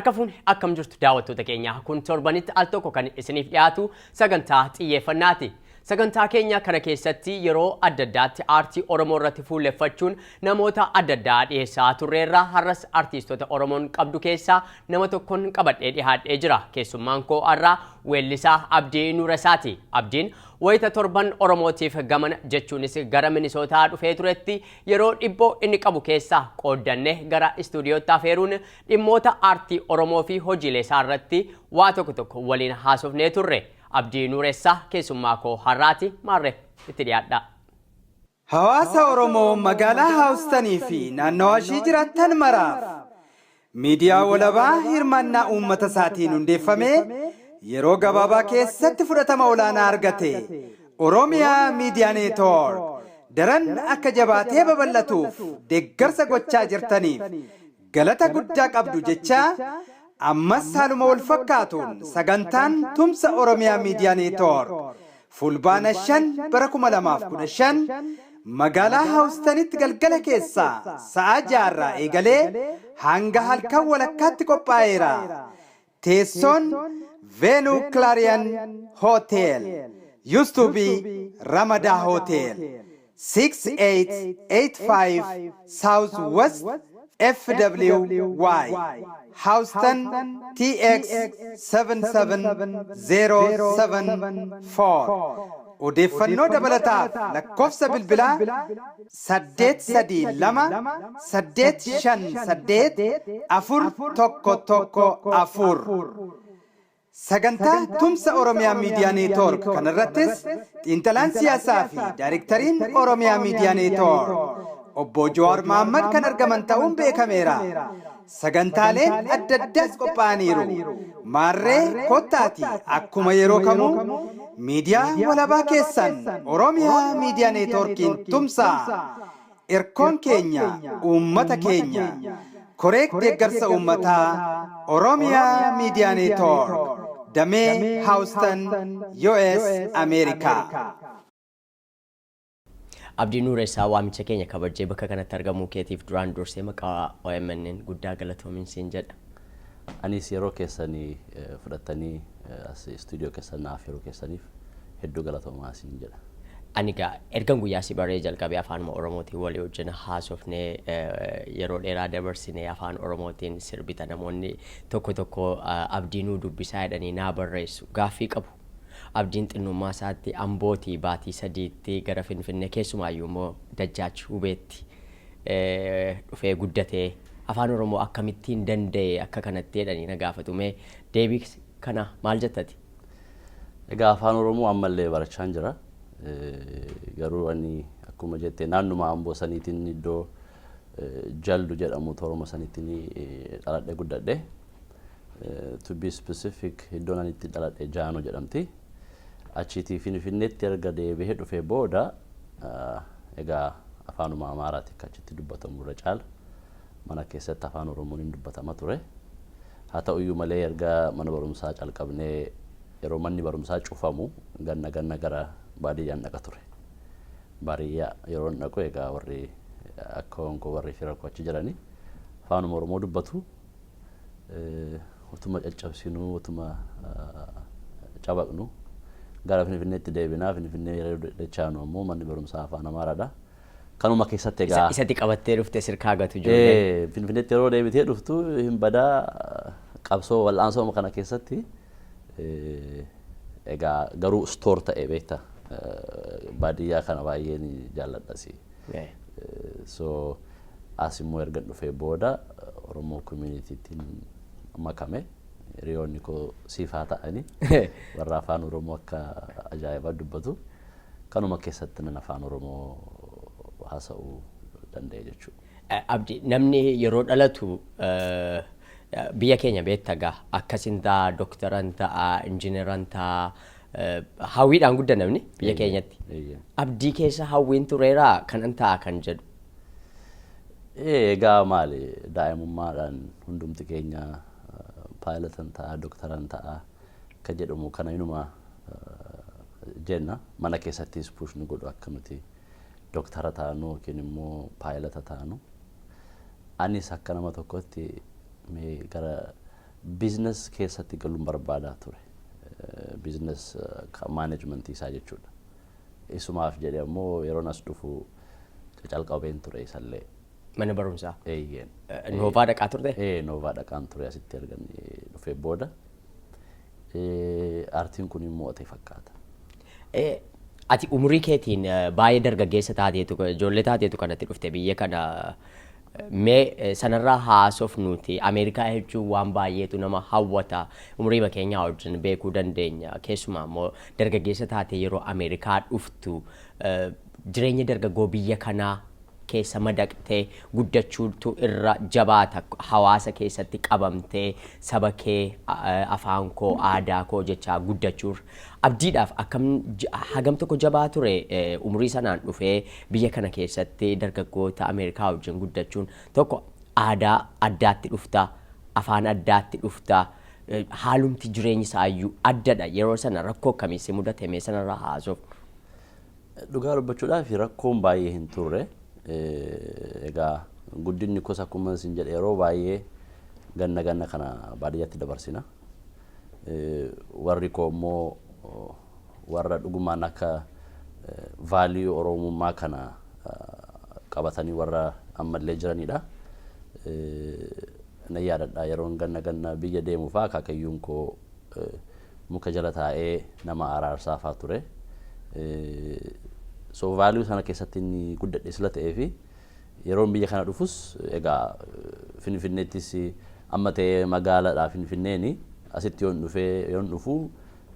Harka fuune, akkam jirtu daawwattoota keenya? Kun torbanitti al tokko kan isiniif dhiyaatu sagantaa xiyyeeffannaati. Sagantaa keenya kana keessatti yeroo adda addaatti aartii Oromoo irratti fuulleffachuun namoota adda addaa dhiyeessaa turreerra. Har'as artiistota Oromoon qabdu keessaa nama tokkoon qabadhee dhiyaadhee jira. Keessummaan koo har'aa weellisaa Abdii Nuurasaati. Abdiin wayita torban Oromootiif gamana, jechuunis gara Minisootaa dhufee turetti, yeroo dhibboo inni qabu keessaa qooddanne gara istuudiyootti afeeruun dhimmoota aartii Oromoo fi hojiilee isaa irratti waa tokko tokko waliin haasofnee turre. Abdii Nuuressaa keessummaa koo har'aati. Maarree, itti dhiyaadha. Hawaasa Oromoo magaalaa Haawustanii fi naannawaa ishii jiraattan maraaf, miidiyaa walabaa hirmaannaa uummata isaatiin hundeeffamee yeroo gabaabaa keessatti fudhatama olaanaa argate Oromiyaa Miidiyaa Neetwoork daran akka jabaatee babal'atuuf deeggarsa gochaa jirtaniif galata guddaa qabdu jechaa, ammas haaluma wal fakkaatuun sagantaan tumsa Oromiyaa Miidiyaa Neetwoork Fulbaana 5 bara 2015 magaalaa Haawustanitti galgala keessaa sa'a 6rraa eegalee hanga halkan walakkaatti qophaa'eera. Teessoon venue Clarion Hotel, used to be Ramada Hotel, 6885 South West FWY, Houston, TX 77074. Odeeffannoo dabalataaf lakkoofsa bilbilaa 832 858 4114. Sagantaa tumsa Oromiyaa Miidiyaa Neetwoork kanarrattis xiinxalaan siyaasaa fi daayirektariin Oromiyaa Miidiyaa Neetwoork obbo Jawaar Mahaammad kan argaman ta'uun beekameera. Sagantaaleen adda addaas qophaa'aniiru. Maarree kottaati akkuma yeroo kamuu miidiyaa walabaa keessan Oromiyaa Miidiyaa Neetwoorkiin tumsaa. Irkoon keenya uummata keenya. Koree deeggarsa uummataa Oromiyaa Miidiyaa Neetwoork, damee Haawustan, US Ameerikaa. Abdii Nuuressaa, waamicha keenya kabajjee bakka kanatti argamuu keetiif duraan dursee maqaa OMN guddaa galatoomin siin jedha. Anis yeroo keessanii fudhattanii as istuudiyoo keessan naaf yeroo keessaniif hedduu galatoomaa siin jedha. Ani egaa ergan guyyaa si baree jalqabee afaanuma Oromootiin walii wajjin haasofnee yeroo dheeraa dabarsinee, afaan Oromootiin sirbita. Namoonni tokko tokko "Abdii nuu dubbisaa" jedhanii naa barreessu, gaaffii qabu. Abdiin xinnummaa isaatti Ambootii baatii 3tti gara Finfinnee, keessumaayyuu immoo Dajjaach Hubeetti dhufee guddatee, afaan Oromoo akkamittiin danda'e akka kanatti jedhanii na gaafatu. Mee deebii kana maal jettati? Egaa afaan Oromoo ammallee barachaan jira. Garuu ani akkuma jette naannuma Amboo saniitiin iddoo Jaldu jedhamu Oromoo sanittiin dhaladhe guddadhe. To be specific, iddoon ani itti dhaladhe Jaano jedhamti. Achiitii Finfinneetti erga deebi'ee dhufee booda egaa afaanuma Amaaraati akka achitti dubbatamu irra caala. Mana keessatti afaan Oromoon hin dubbatama ture. Haa ta'uyyuu malee erga mana barumsaa calqabnee yeroo manni barumsaa cufamu ganna ganna gara baadiyyaan dhaqa ture. Baadiyyaa yeroo dhaqu egaa warri akka koo, warri fira koo achi jiranii afaanuma Oromoo dubbatu. Utuma caccabsinuu, utuma cabaqnu gara Finfinneetti deebinaa. Finfinnee yeroo dachaanu ammoo manni barumsaa afaan Amaaraadha. Kanuma keessatti egaa. Isatti qabattee dhufte sirkaa gatu ijoollee. Finfinneetti yeroo deebitee dhuftu hin badaa. Qabsoo wal'aansoo kana keessatti egaa garuu store ta'e beekta, baadiyyaa kana baay'een jaalladhasi. So as immoo erga dhufee booda Oromoo communitytiin makame. Hiriyoonni koo siifaa ta'anii warra afaan Oromoo akka ajaa'ibaa dubbatu. Kanuma keessatti nan afaan Oromoo haasa'uu danda'e jechuudha. Abdi, namni yeroo dhalatu biyya keenya beekta gaa, akkasin ta'a, dooktaran ta'a, injiinaran ta'a, hawwiidhaan gudda namni biyya keenyatti. Abdii keessa hawwiin tureeraa kanan ta'a kan jedhu? Egaa maali, daa'imummaadhaan hundumti keenya paayilotan ta'a, dooktaran ta'a akka jedhamu kana inuma jenna. Mana keessattis push nu godhu akka nuti dooktara taanu yookiin immoo paayilota taanu. Anis akka nama tokkotti mee gara Business keessatti galuun barbaadaa ture. Business managementii isaa jechuudha. Isumaaf jedhee ammoo yeroon as dhufu calqabeen ture isallee. Mana barumsaa. Eeyyeen. Noovaa dhaqaa turte? Ee, Noovaa dhaqaan ture asitti ergan dhufee booda. Aartiin kun immoo mo'ate fakkaata. Ati umurii keetiin baay'ee dargaggeessa taateetu, ijoollee taateetu kanatti dhufte biyya kana. Mee sanarraa haasofnuuti, Ameerikaa jechuun waan baay'eetu nama hawwata, umurii keenyaa wajjin beekuu dandeenya. Keessumaa immoo dargaggeessa taate yeroo Ameerikaa dhuftu, jireenya dargaggoo biyya kanaa keessa madaqtee guddachuutu irra jabaata. Hawaasa keessatti qabamtee saba kee, afaan koo, aadaa koo jechaa guddachuur abdiidhaaf akkam hagam tokko jabaa ture umurii sanaan dhufee biyya kana keessatti dargaggoota Ameerikaa wajjin guddachuun? Tokko aadaa addaatti dhufta, afaan addaatti dhufta, haalumti jireenyi isaayyuu addadha. Yeroo sana rakkoo akkamii si mudate? Mee sanarraa haasofnu. Dhugaa dubbachuudhaaf rakkoon baay'ee hin turre. Egaa guddinni koos akkuma isin jedhe yeroo baay'ee ganna ganna kana baadiyyaatti dabarsina. Warri koo immoo warra dhugumaan akka value Oromummaa kana qabatanii warra ammallee jiranidha. Nan yaadadha, yeroon ganna ganna biyya deemu fa'aa akaakayyuun koo muka jala taa'ee nama araarsaa fa'aa ture. So value sana keessatti inni guddadhe sila ta'ee fi yeroon biyya kana dhufus egaa Finfinneettis amma ta'ee magaalaadha Finfinneeni, asitti yoon dhufee yoon dhufu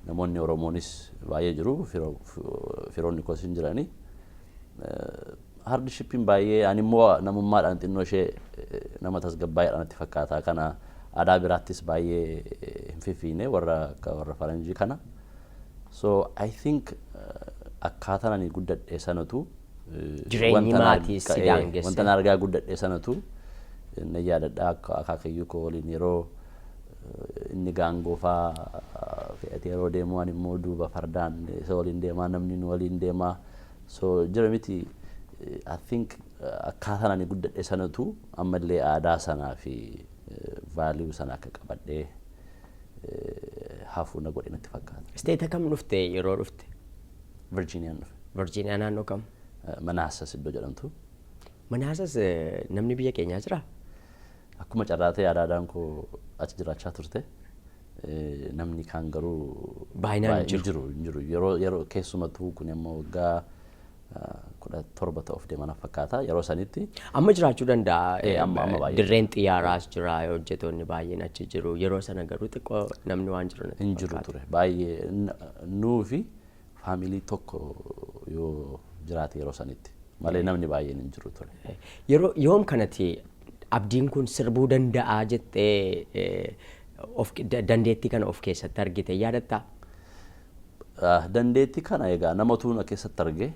namoonni Oromoonis baay'ee jiru, firoonni koos hin jirani. Hardshipiin baay'ee, ani immoo namummaadhaan xinnoo ishee nama tasgabbaa'eedhaan natti fakkaata. Kana aadaa biraattis baay'ee hin fiffiine warra akka warra faranjii kana. So I think akkaataan ani guddadhe sanatu Jireenyi maatiis si daangesse. Wanta na argaa guddadhe sanatu na yaadadha, akka akaakayyuu koo waliin yeroo inni gaangoo faa fe'atee yeroo deemu, ani immoo duuba fardaan isa waliin deemaa, namni nu waliin deemaa. So jira miti, I think akkaataan ani guddadhe sanatu ammallee aadaa sanaa fi value sana akka qabadhee hafuu na godhe natti fakkaata. State kam dhufte yeroo dhufte? Virginiyaan dhufe. Virgiiniyaa naannoo kam? Manassas iddoo jedhamtu. Manassas namni biyya keenyaa jiraa? Akkuma carraa ta'e adaadaan koo achi jiraachaa turte. Namni kaan garuu Baay'inaan hin jiru. Hin jiru. Yeroo keessumattuu kun immoo waggaa 17 ta'uuf deeman fakkaata yeroo sanitti. Amma jiraachuu danda'a. Amma baay'ee. Dirreen xiyyaaraas jira, hojjettoonni baay'een achi jiru. Yeroo sana garuu xiqqoo namni waan jiru natti Hin jiru fakkaata. ture. Baay'ee nuu fi family tokko yoo jiraate yeroo sanitti malee namni baay'een hin jiru ture. Yeroo yoom kanatti abdiin kun sirbuu danda'a jettee of dandeettii kana of keessatti argite, yaadattaa? Dandeettii kana egaa namatu na keessatti arge.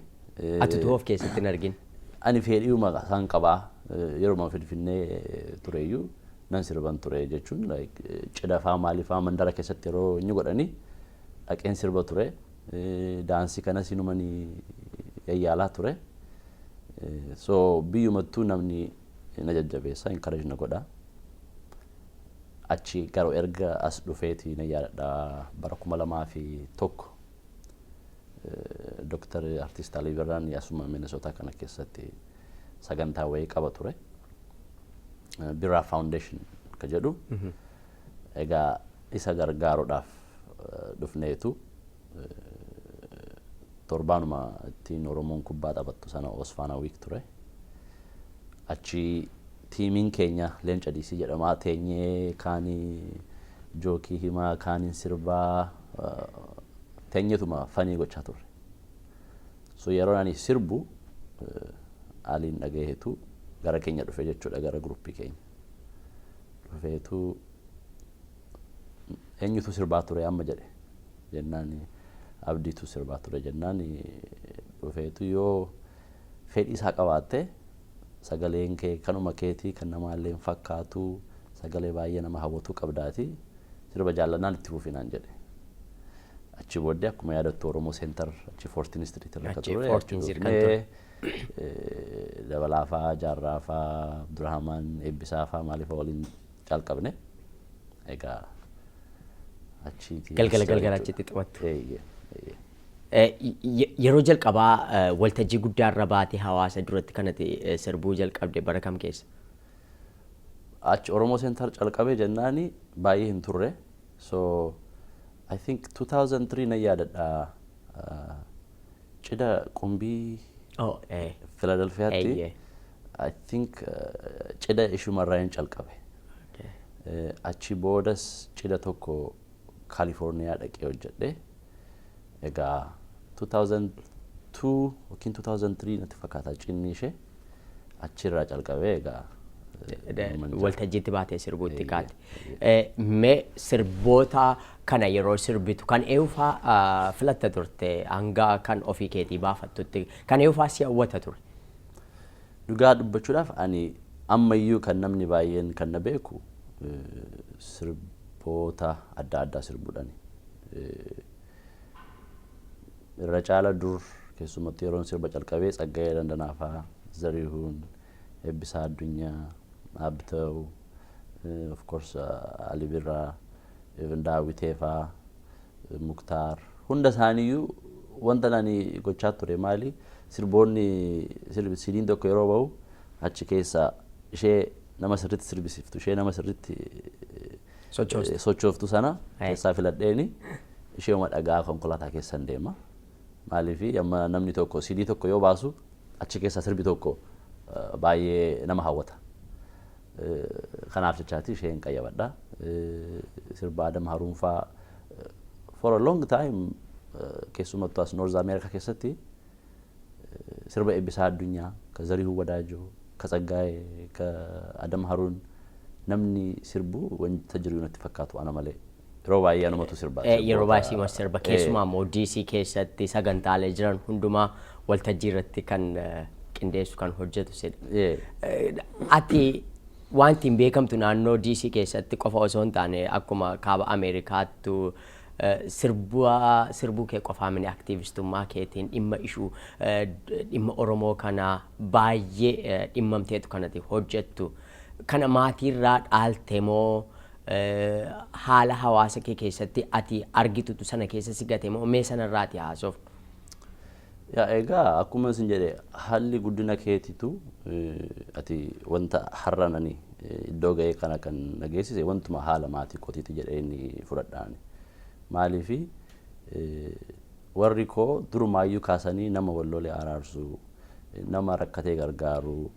Atutu of keessatti hin argin. Ani fedhiuma isaan qabaa, yeroo Finfinnee tureyyuu nan sirban ture jechuun like cidha faa maalifaa mandara keessatti yeroo inni godhani dhaqeen sirba ture. Daansii kanas inumanii yayyaalaa ture. So biyyumattuu namni na jajjabeessa, encourage na godha. Achi garuu erga as dhufeeti na yaadadha, bara 2001 Dooktar Artist Alii Birraan asuma Minnesota kana keessatti sagantaa wayii qaba ture. Birraa Foundation ka jedhu. Egaa isa gargaaruudhaaf dhufneetu torbaanuma ittiin Oromoon kubbaa taphattu sana Osfaana Week ture. Achi tiimiin keenya Leenca DC jedhamaa teenyee, kaanii joke himaa, kaaniin sirbaa, teenyetuma funny gochaa turre. So yeroo ani sirbu Aliin dhagaheetu gara keenya dhufe jechuudha, gara groupii keenya. Dhufeetu "Eenyutu sirbaa ture amma?" jedhe jennaan, "Abdiitu sirbaa ture" jennaan, dhufeetu "Yoo fedhii isaa qabaatte, sagaleen kee kanuma keetii kan namaallee hin fakkaatu, sagalee baay'ee nama hawwatu qabdaati, sirba jaallannaan itti fufinaan" jedhe. Achi booddee akkuma yaadattu Oromoo Center achi 14 Street irra akka Achi ture. 14th Street kan ture. Dabalaafaa, Jaarraafaa, Abdurrahman, Eebbisaafaa maaliifaa waliin calqabne. Egaa achiiti. Galgala galgala achitti taphattu. Eeyyee. Yeroo jalqabaa waltajjii guddaa irra baatee hawaasa duratti kanatti sirbuu jalqabde bara kam keessa? Achi Oromoo Center calqabee jennaani baay'ee hin turre. So I think 2003 nan yaadadha, cidha Qumbii Philadelphiaatti. I think cidha ishumarraa hin calqabe. Achi boodas cidha tokko Kaalifoorniyaa dhaqee hojjedhe. Egaa 2002 yookiin 2003 natti fakkaata cidhni ishee achirraa calqabee egaa. Waltajjiitti baatee sirbuutti kaate. Mee sirboota kana yeroo sirbitu kan eenyufaa filatta turte? Hanga kan ofii keetii baafattutti kan eenyufaa si hawwata ture? Dhugaa dubbachuudhaaf, ani ammayyuu kan namni baay'een kan na beeku sirboota adda addaa sirbuudhaani. Irra caala dur keessumattuu yeroon sirba calqabee Tsaggaayee Dandanaafaa, Zarihuun, Eebbisaa Addunyaa, Abtew, of course Ali Birraa, even Daawwiteefaa, Muktaar, hunda isaaniiyyuu. Wanta ani gochaa ture maali, sirboonni sidiin tokko yeroo bahu achi keessa ishee nama sirriitti sirbisiiftu, ishee nama sirriitti sochooftu sana keessaa filadheeni isheema dhagaa konkolaataa keessan deema. Maaliif, amma namni tokko sidii tokko yoo baasu achi keessaa sirbi tokko baay'ee nama hawwata. Kanaaf jechaati isheen qayyabadha. Sirba Adam Haruunfaa for a long time, keessumattuu as North America keessatti sirba Eebbisaa Addunyaa, ka Zarihuu Wadaajoo, ka Tsaggaayee, ka Adam Haruun namni sirbu wanta jiru natti fakkaatu ana malee. Yeroo baay'ee anumatu sirba. Yeroo baay'ee sirba, keessumaa immoo DC keessatti sagantaalee jiran hundumaa waltajjii irratti kan qindeessu, kan hojjetu sidha. Ati wanti hin beekamtu naannoo DC keessatti qofa osoo hin taane akkuma kaaba Ameerikaattu sirbuu kee qofaa mini, aktiivistummaa keetiin dhimma ishuu dhimma Oromoo kana baay'ee dhimmamteetu kanati hojjettu. Kana maatiirraa dhaalte moo haala hawaasa kee keessatti ati argitutu sana keessa si gate moo? Mee sanarraati haasofnu? Yaa, egaa akkuma isin jedhe, haalli guddina keetitu ati wanta har'an ani iddoo ga'ee kana kan na geessise wantuma haala maatii kootiiti jedhee inni fudhadhaani. Maaliifi, warri koo durumaayyuu kaasanii nama wal araarsuu, nama rakkatee gargaaruu,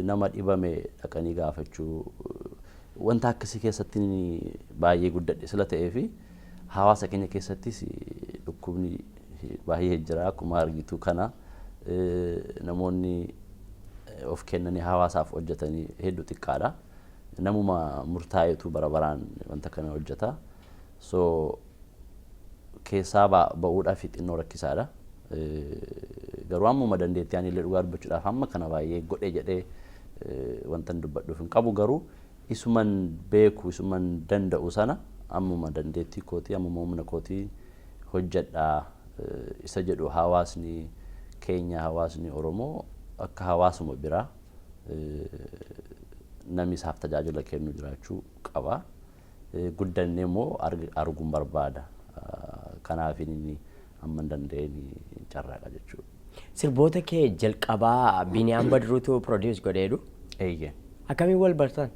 nama dhibame dhaqanii gaafachuu, wanta akkasii keessatti baay'ee guddadhe sila ta'ee fi hawaasa keenya keessattis dhukkubni baay'ee jira. Akkuma argitu kana namoonni of kennanii hawaasaaf hojjetanii hedduu xiqqaadha. Namuma murtaa'etu bara baraan wanta kana hojjeta. So keessaa ba'uudhaaf xinnoo rakkisaadha. Garuu ammuma dandeettii ani illee dhugaa dubbachuudhaaf amma kana baay'ee godhe jedhee wanta dubbadhuuf hin qabu, garuu isuman beeku, isuman danda'u sana ammuma dandeettii kootii, ammuma humna kootii hojjedhaa isa jedhu. Hawaasni keenya, hawaasni Oromoo akka hawaasuma biraa namni isaaf tajaajila kennu jiraachuu qaba. Guddannee immoo arguun barbaada. Kanaaf inni amma hin danda'een carraaqa jechuudha. Sirboota kee jalqabaa Biniyaam Badruutu produce godheedhu. Eeyyee. Akkamiin wal bartan?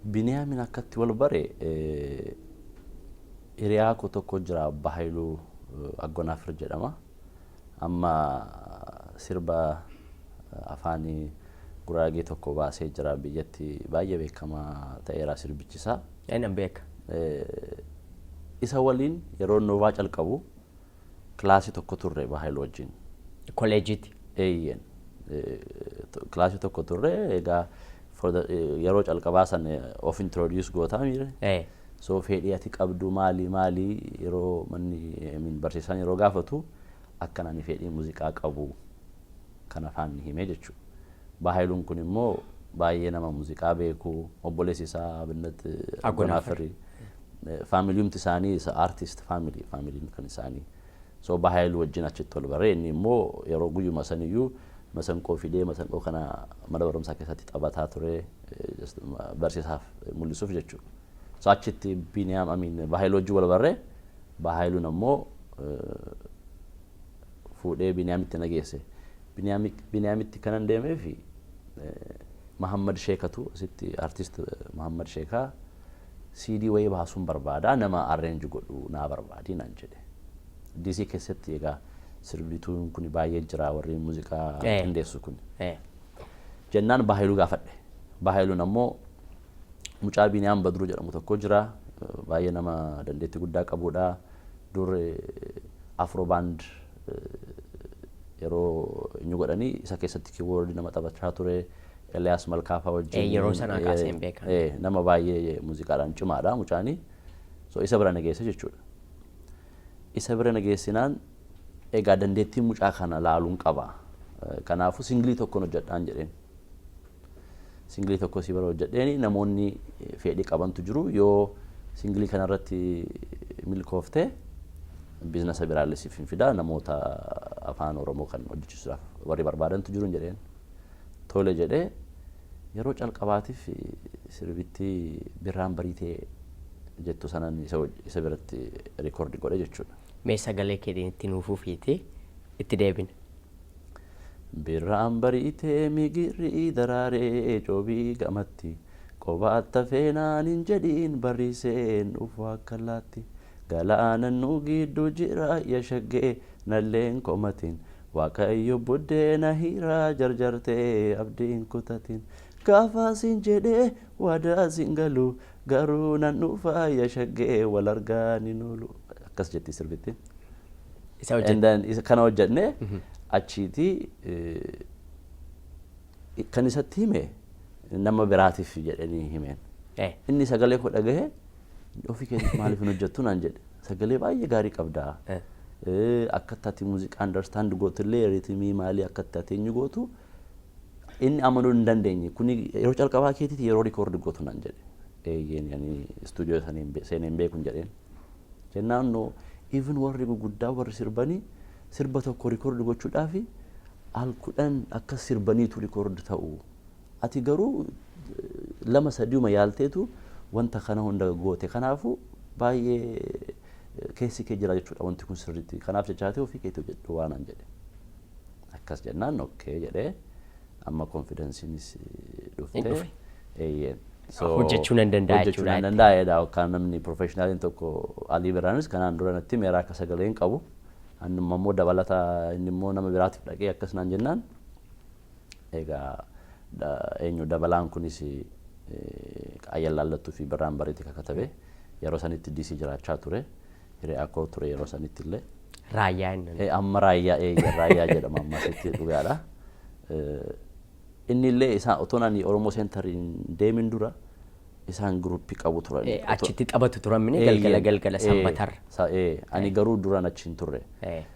Biniyaamin akkatti wal bare, hiriyaa koo tokko jira, Bahaayiluu Aggonaafir jedhama. Amma sirba afaanii Guraagee tokko baasee jira, biyyatti baay'ee beekamaa ta'eera sirbichisaa. Nan beeka. Isa waliin yeroo Noovaa calqabu kilaasii tokko turre Bahaayiluu wajjin. Kolleejiitti. Eeyyeen. Kilaasii tokko turre. Egaa yeroo calqabaa san of introduce gootaa miire. So fedhii ati qabdu maali maali yeroo manni barsiisaan yeroo gaafatu akkan ani fedhii muuziqaa qabu kan afaan himee jechuudha. Bahaayiluun kun immoo baay'ee nama muuziqaa beeku, obboleessi isaa Abinnat Aggonaafirri, faamiliumti isaanii isa artist family, faamiliin kan isaanii. So Bahaayiluu wajjin achitti ol barree, inni immoo yeroo guyyuma saniyyuu masanqoo fidee masanqoo kana mana barumsaa keessatti taphataa ture barsiisaaf mul'isuuf jechuudha. So achitti Biniyaam Amiin Bahaayiluu wajjin wal barree, Bahaayiluun ammoo fuudhee Biniyaamitti na geesse. Biniyaamitti kanan deemee fi Mahammad Sheekatu asitti, artist Mahammad Sheekaa, CD wayii baasuun barbaada, nama arrange godhu naa barbaadi naan jedhe. DC keessatti egaa sirbituun kun baay'ee jira, warri muuziqaa qindeessu kun. Jennaan Bahaayiluu gaafadhe. Bahaayiluun ammoo mucaa Biniyaam Badruu jedhamu tokko jira. Baay'ee nama dandeettii guddaa qabudha. Dur Afro Band yeroo inni godhanii isa keessatti keyboard nama taphachaa ture. Eliyaas Malkaafaa wajjin. Yeroo sanaa kaasee hin beekan. Nama baay'ee muuziqaadhaan cimaadha mucaanii. So isa bira na geesse jechuudha. Isa bira na geessinaan egaa dandeettii mucaa kana laaluun qaba. Kanaafuu single tokkoon hojjedhaan jedheen. Single tokko si bira hojjedheeni, namoonni fedhii qabantu jiru, yoo single kanarratti milkoofte business biraallee siif hin fida, namoota afaan Oromoo kan hojjechiisuudhaaf warri barbaadantu jiru jedheen. Tole jedhee, yeroo calqabaatiif sirbitti "Birraan Bariitee" jettu sanan isa biratti record godhe jechuudha. Mee sagalee keetiin itti nuufuufiiti itti deebina. Birraan bariitee, migirri daraaree, coobii gamatti qobaatta feenaan hin jedhiin, barriiseen dhufu akka laatti, galaanan nu gidduu jira yashaggee, nalleen komatiin, Waaqayyo buddeena hiiraa, jarjartee abdiin kutatiin, gaafa siin jedhee waadaa siin galu, garuu nan dhufa yashaggee, wal argaa ni oolu. Akkas jetti sirbittiin. Isa hojjette. And then isa kana hojjenne achiiti kan isatti hime nama biraatiif jedhanii himeen. Inni sagalee koo dhagahe, "Ofii keetii maaliif hin hojjettu?" naan jedhe. "Sagalee baay'ee gaarii qabdaa. Akka ati muuziqaa understand gootullee, rhythm maalii akka ati eenyu gootu inni amanuu hin dandeenye. Kuni yeroo calqabaa keetiiti yeroo record gootu?" naan jedhe. "Eeyyeen, ani istuudiyoo seenee hin beekun" jedheen. Jennaan, "No, even warri guguddaa warri sirbanii sirba tokko record gochuudhaaf al 10 akka sirbaniitu record ta'u. Ati garuu lama sadiuma yaalteetu wanta kana hunda goote, kanaafuu baay'ee keessi kee jira jechuudha wanti kun sirriitti. Kanaaf jechaatee ofii keetii hojjedhu" waan an jedhe. Akkas jennaan okay jedhee, amma confidenceiinis Hin dhuftee. dhufe. Eeyyeen. Hojjechuu nan danda'a Hojjechuu jechuudha. nan danda'a jedha. Yookaan namni professionaliin tokko Alii Birraanis kanaan dura natti meeraa akka sagalee hin qabu. Annuma immoo dabalata inni immoo nama biraatiif dhaqee akkas naan jennaan, egaa eenyu dabalaan kunis Ayyan Laallattuu fi Birraan Bariitti kakatabe, yeroo sanitti DC jiraachaa ture. Hiriyaa koo ture yeroo sanitti illee. Raayyaa inni. Amma Raayyaa, Raayyaa jedhama amma asitti, dhugaadha. Inni illee isaan otoo ani Oromoo Centeriin deemin dura isaan group qabu turan. Achitti taphatu turan mini galgala galgala sanbatarra. Ani garuu duraan achi hin turre.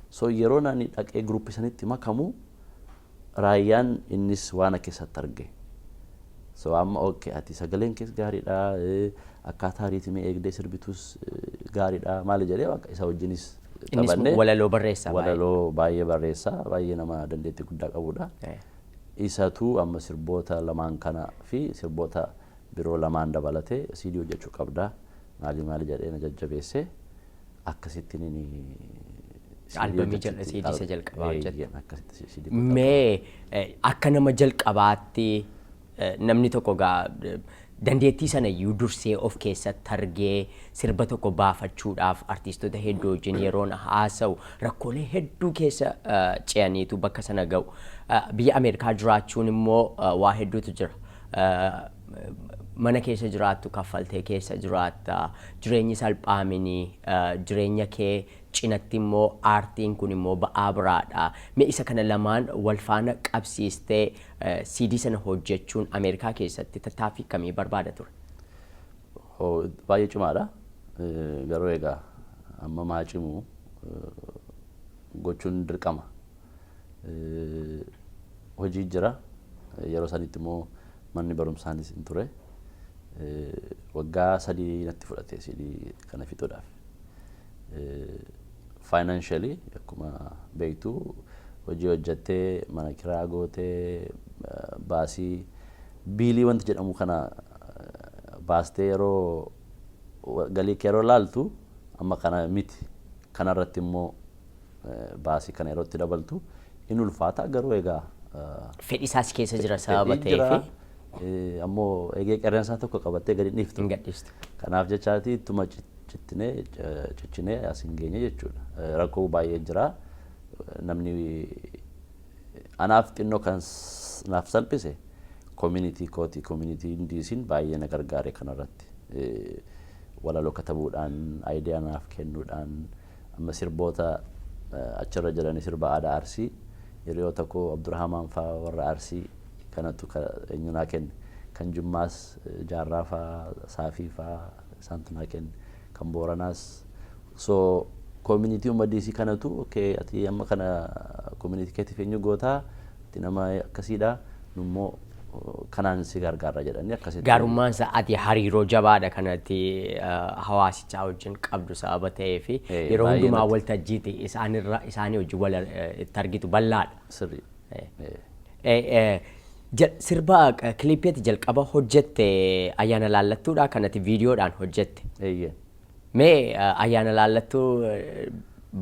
So yeroo ani dhaqee group sanitti makamu Raayyaan innis waan keessatti arge. So amma okay, ati sagaleen kees gaariidha, akkaataa rhythm eegdee sirbitus gaariidha, maali jedhee bakka isa wajjinis Innis taphannee. Walaloo barreessaa baay'ee. Walaloo baay'ee barreessaa, baay'ee nama dandeettii guddaa qabudha. Isatu amma sirboota lamaan kana fi sirboota biroo lamaan dabalatee CD hojjechuu qabda, maali maali jedhee na jajjabeesse, akkasittiin inni Albamii CD isa jalqabaa hojjette. Akkasitti CD. Mee akka nama jalqabaatti, namni tokko gaa dandeettii sana iyyuu dursee of keessatti argee sirba tokko baafachuudhaaf artiistota hedduu wajjin yeroon haasa'u rakkoolee hedduu keessa ce'aniitu bakka sana ga'u. Biyya Ameerikaa jiraachuun immoo waa hedduutu jira. Mana keessa jiraattu kaffaltee keessa jiraatta, jireenyi salphaaminii, jireenya kee cinatti immoo aartiin kun immoo ba'aa biraadha. Mee isa kana lamaan wal faana qabsiistee CD sana hojjechuun Ameerikaa keessatti tattaaffii akkamii barbaada ture? Baay'ee cimaadha. Garuu egaa amma maa cimu gochuun dirqama. Hojii jira. Yeroo sanitti immoo manni barumsaanis hin ture. Waggaa 3 natti fudhate CD kana fixuudhaaf. Financially akkuma beektu hojii hojjettee, mana kiraa gootee, baasii bill wanti jedhamu kana baastee yeroo Galii kee yeroo laaltu amma kana miti, kanarratti immoo baasii kana yeroo itti dabaltu in ulfaata, garuu egaa Fedhi isaas keessa jira sababa fedhiin jira. ta'eef. Ammoo eegee qerreensaa tokko qabattee gadi dhiiftu. Hin gadhiistu. Kanaaf jechaati ittuma cittinee ciccinee as hin geenye jechuudha. Rakkoo baay'ee jira. Namni anaaf xinnoo kan naaf salphise community kooti. Community DC'n baay'ee na gargaare kanarratti. Walaloo katabuudhaan, idea naaf kennuudhaan, amma sirboota achirra jiran, sirba aadaa Arsii, hiriyoota koo Abdurrahmaan faa, warra Arsii kanatu eenyu naa kenne. Kan Jimmaas Jaarraa faa, Saafii faa isaantu naa kenne. Kan Booranaas. So community uumma DC kanatu, "Okay, ati amma kana community keetiif eenyu gootaa, ati nama akkasiidha, nummoo kanaan si gargaarra," jedhanii akkasitti. Gaarummaan isaa ati hariiroo jabaadha kanatti hawaasichaa wajjin qabdu sababa ta'eef yeroo baay'ee hundumaa natti- waltajjiiti isaanirra isaanii wajjin wal itti argitu bal'aadha. Sirrii. Sirba kiliippiitti jalqaba hojjette Ayyaana Laallattuudha kanatti viidiyoodhaan hojjette. Eeyyee. Mee Ayyaana Laallattuu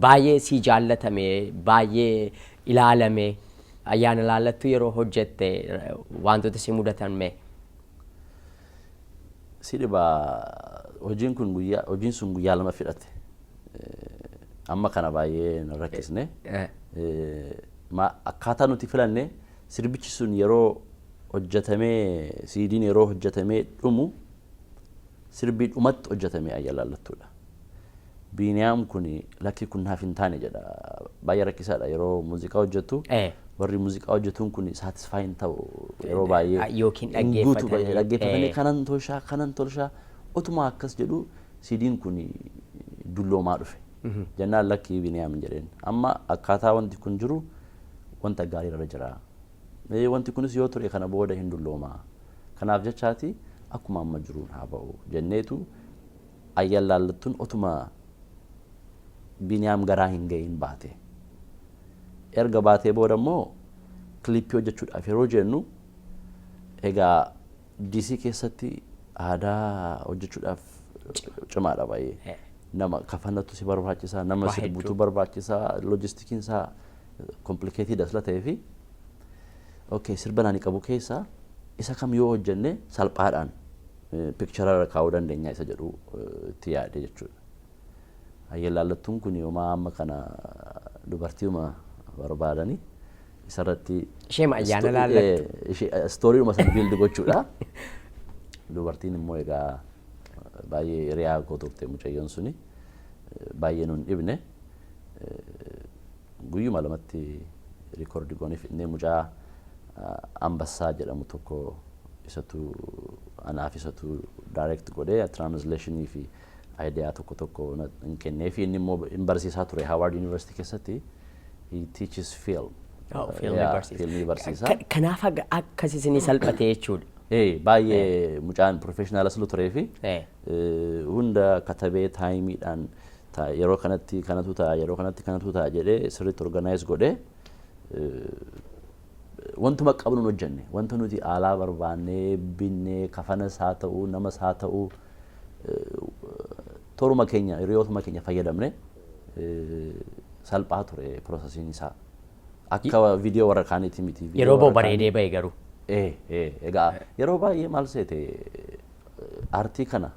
baay'ee si jaallatame, baay'ee ilaalame. Ayyaana Laallattuu yeroo hojjette wantoota si mudatan mee? Si dhibaa, hojiin kun guyyaa, hojiin sun guyyaa 2 fidhate. Amma kana baay'ee na rakkisne. Akkaataa nuti filanne, sirbichi sun yeroo hojjetamee, CD'n yeroo hojjetamee dhumu, sirbii dhumatti hojjetamee Ayyaana Laallattuudha. Biiniyaam kun, "Lakki, kun naaf hin taane," jedha. Baay'ee rakkisaadha yeroo muuziqaa hojjettu. Warri muuziqaa hojjetuun kun satisfy hin ta'u yeroo baay'ee. Yookiin Hin guutu. dhaggeeffatanii, Baay'ee dhaggeeffatanii kanan tolchaa, kanan tolchaa, otuma akkas jedhu CD'n kun dulloomaa dhufe. Jennaan, "Lakkii Biiniyaam," jedheen. "Amma akkaataa wanti kun jiru wanta gaarii irra jira. Wanti kunis yoo ture kana booda hin dulloomaa. Kanaaf jechaati akkuma amma jiruun haa ba'u," jenneetu Ayyaan Laallattuun otuma Biiniyaam garaa hin ga'iin baate. Erga baatee booda immoo kiliippii hojjechuudhaaf yeroo jennu, egaa DC keessatti aadaa hojjechuudhaaf cimaadha baay'ee. Nama kafanatu si barbaachisaa, nama Waa sirbutu hedduu. barbaachisaa, loojistikiin isaa complicated asla ta'ee fi, okay, sirba naani qabu keessaa isa kam yoo hojjenne salphaadhaan picture irra kaa'uu dandeenya isa jedhu itti yaade jechuudha. Ayyaan Laallattuun kun yooma amma kana dubartiuma barbaadanii isarratti Isheema Ayyaana Laallattu. Storyuma sana build gochuudha. Dubartiin immoo egaa baay'ee hiriyaa koo turte mucayyoon suni, baay'ee nun dhibne. Guyyuma 2tti record goonee fidnee, mucaa Ambassaa jedhamu tokko isatu anaaf isatu direct godhee, translationii fi idea tokko tokko hin kennee fi inni immoo hin barsiisaa ture Howard University keessatti, he teaches film. Oh, fiilmii Yeah, barsiisa. Fiilmii barsiisa. Kanaaf akkas isinii salphate jechuudha. Baay'ee mucaan professional aslu turee fi hunda katabee, timeiidhaan yeroo kanatti kanatu ta'a, yeroo kanatti kanatu ta'a jedhee sirriitti organize godhee, wantuma qabnuun hojjenne. Wanta nuti alaa barbaannee binnee, kafanas haa ta'u, namas haa ta'u, toruma keenya, hiriyootuma keenya fayyadamne, salphaa ture processiin isaa. Akka viidiyoo warra kaaniiti miti. Viidiyoo Yeroo ba'u warra kaanii- bareedee ba'e garuu. Egaa yeroo baay'ee maal seete, aartii kana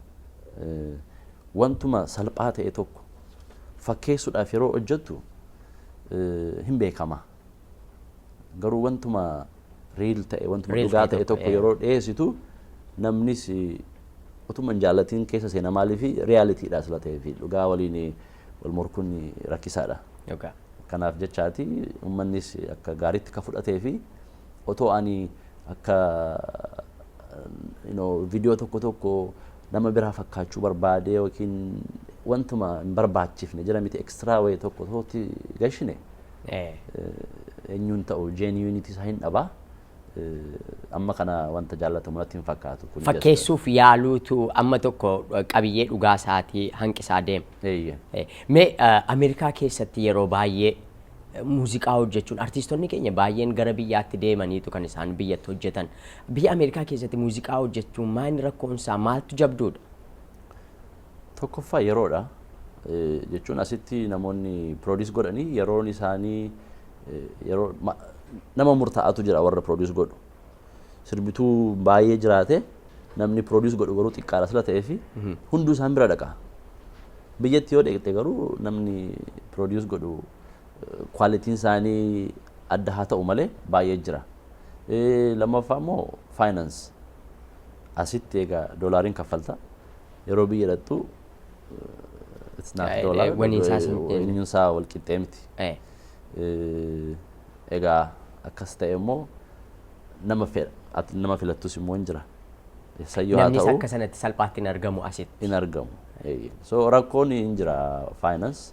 wantuma salphaa ta'e tokko fakkeessuudhaaf yeroo hojjettu hin beekama. Garuu wantuma real ta'e, wantuma Real dhugaa ta'e ta'e tokko, tokko yeroo dhiyeessitu, namnis utuma hin jaallatiin keessa seena. Maaliif? Realityidha sila ta'ee fi dhugaa waliin wal morkuun rakkisaadha. Dhugaa. Kanaaf jechaati uummannis akka gaariitti ka fudhatee fi otoo ani akka viidiyoo tokko tokko nama biraa fakkaachuu barbaade yookiin wantuma hin barbaachifne jira miti, extra wayii tokko tokkotti gashine eenyuun ta'u genuinity isaa hin dhabaa. Amma kana wanta jaallatamu natti hin fakkaatu. Kun Fakkeessuuf yaaluutu amma tokko qabiyyee dhugaa isaatii hanqisaa deema. Eeyyee. Mee Ameerikaa keessatti yeroo baay'ee muuziqaa hojjechuun, artiistonni keenya baay'een gara biyyaatti deemaniitu kan isaan biyyatti hojjetan. Biyya Ameerikaa keessatti muuziqaa hojjechuun maal rakkoon isaa, maaltu jabduudha? Tokkoffaa yeroodha. Jechuun asitti namoonni produce godhanii yeroon isaanii yeroo nama murtaa'atu jira warra produce godhu. Sirbituu baay'ee jiraate, namni produce godhu garuu xiqqaadha sila ta'ee fi hunduu isaan bira dhaqa. Biyyatti yoo dhaqxe garuu namni produce godhu qualityn isaanii adda haa ta'u malee baay'ee jira. Lammaffaa immoo finance. Asitti egaa doolaariin kaffalta. Yeroo biyya dhaqxu it's not dollar. Waniin isaas Waniin isaa wal qixxee miti. Egaa akkas ta'e immoo nama fedha nama filattus immoo hin jira. Sayyoo haa Namnis ta'u akka sanatti salphaatti hin argamu asitti. Hin argamu. So rakkoon hin jira, finance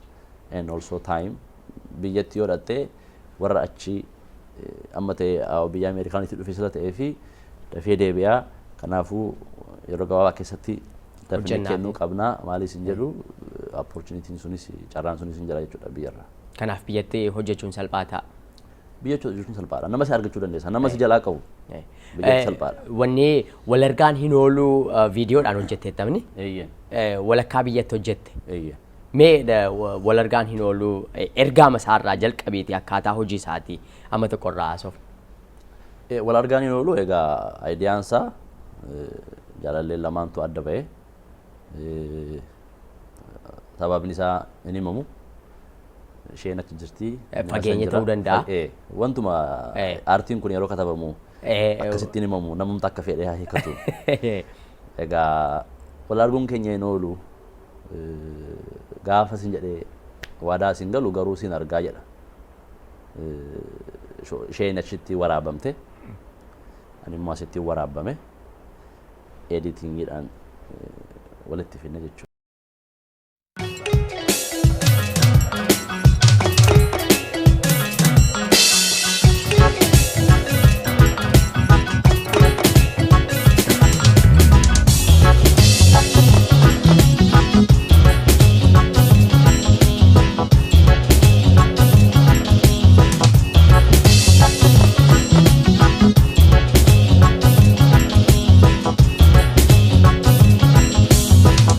and also time. Biyyatti yoo dhattee warra achii amma ta'e biyya Ameerikaanitti dhufe sila ta'ee fi dafee deebi'aa, kanaafuu yeroo gabaabaa keessatti dafnee Hojjennaa kennuu qabnaa maalis hin jedhu, opportunityn sunis, carraan sunis hin jira jechuudha biyyarraa. Kanaaf biyyatti hojjechuun salphaa ta'a. Biyya hojjechuun salphaadha. Nama si argachuu dandeessa. Nama si jalaa qabu. Biyyatti salphaadha. Wanni wal argaan hin oolu viidiyoodhaan hojjetteettamni. Eeyyee. Walakkaa biyyatti hojjette. Eeyyee. Mee wal argaan hin oolu ergaama isaarraa jalqabeeti akkaataa hojii isaatii amma tokko irraa haasofna. Wal argaan hin oolu, egaa ideaan isaa jaalalleen lamaantu adda ba'e. Sababni isaa hin himamu. Isheen achi jirti. Inni Fageenya as jira. Ta'uu danda'a. Wantuma aartiin kun yeroo katabamu akkasittiin himamu, namumti akka fedhe haa hiikatu. Egaa wal arguun keenya hin oolu, gaafa sin jedhee waadaa sin galu garuu sin argaa jedha. Isheen achitti waraabamte, ani immoo asitti waraabame, editingiidhaan walitti finne jechuudha.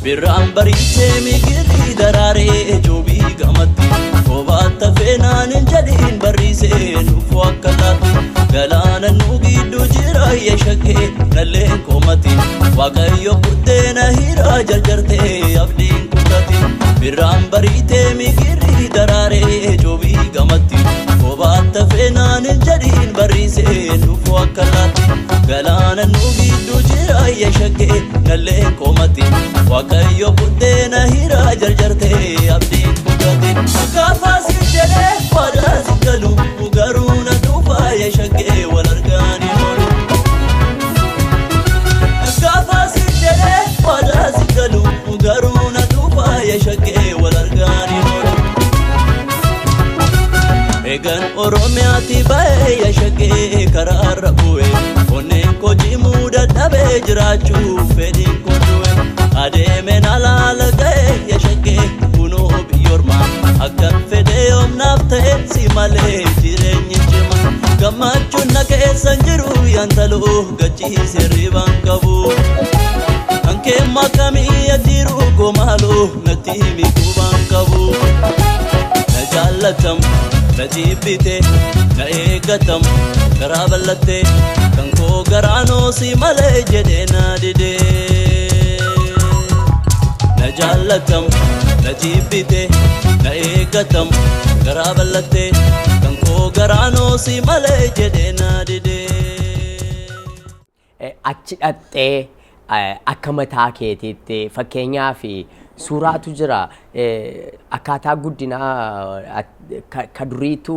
Birraan bariitee migirri daraaree joobii gamatti kophaatti feenaan hin jedhiin barriisee nufu akka laatti galaana nu gidduu jira yashakee nalleen komati Waaqayyo buddeena hiraa jarjartee abdiin kutati. Birraan bariitee migirri daraaree joobii gamatti kophaatti feenaan hin jedhiin barriisee nufu akka laatti galaana nu gidduu jira yashakee nalleen komati Waaqayyo buddeena hiraa jarjartee abdiin kutati. Gaafa si jedhee waadaa si galu garuu na dhufa yashakee wal argaanii oolu. Gaafa si jedhee waadaa si galu garuu na dhufa yashakee wal argaanii oolu. Eegan Oromiyaatti ba'ee yashakee karaarra bu'e, onneen koo cimuu dadhabee jiraachuu fedhiin koo du'e. Adeemeen alaala ga'e yashakee kunoo biyyoormaa akkan fedhe yoomnaaf ta'e si malee jireenyi cima. Gammachuun na keessa hin jiru yantaluu gachiise ribaan qabu. Kankee makamii adiiru komaaloo natti himi qubaan qabu. Na jaallatam, na jibbite, na eeggatam, garaa bal'atte, kan koo garaanoo si malee jedhee na dide. Na jaallatam, na jibbite, na eeggatam, garaa bal'atte, kan koo garaanoo si malee jedhee na dide. Achi dhattee akka mataa keetiitti, fakkeenyaaf suuraatu jira, akkaataa guddinaa ka duriitu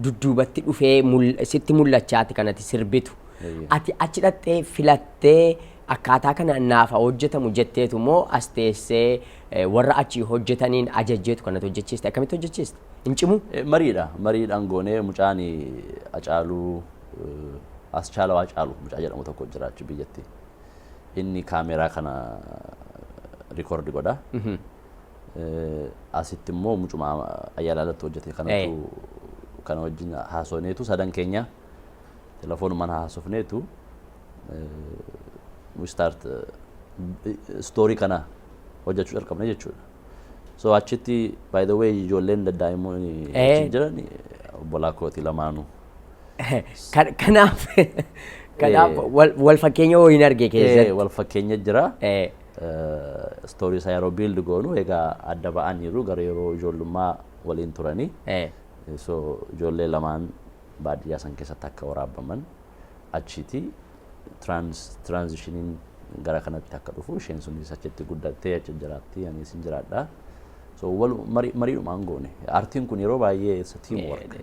dudduubatti dhufee sitti mul'achaati kanati sirbitu. Ati achi dhattee filattee akkaataa kana naaf haa hojjetamu jetteetu moo as teessee warra achii hojjetaniin ajajjeetu kanatti hojjechiiste? Akkamitti hojjechiiste? Hin cimu? Mariidha. Mariidhaan goonee mucaan Acaaluu Aschaalaw Acaalu mucaa jedhamu tokko jira achi biyyatti. Inni kaameeraa kana record godha. Asitti immoo mucuma Ayyalaalatti hojjete kanatu kana wajjin haasofneetu, sadan keenya telefoonumaan haasofneetu we start story kana Hojjechuu jalqabne jechuudha. So achitti, by the way, ijoolleen daddaa'immoon achi jiran obbolaa kooti lamaanuu. Kanaaf wal fakkeenya wayii hin arge keessatti. Wal fakkeenya jira. Story isaa yeroo build goonu egaa adda ba'aniiru gara yeroo ijoollummaa waliin turanii. So ijoollee lamaan baadiyyaa san keessatti akka waraabaman, achiiti transitioniin gara kanatti akka dhufu, isheen sunis achitti guddattee achi jiraatti, anis hin jiraadha. So wal mariidhumaan goone. Aartiin kun yeroo baay'ee it's a teamwork.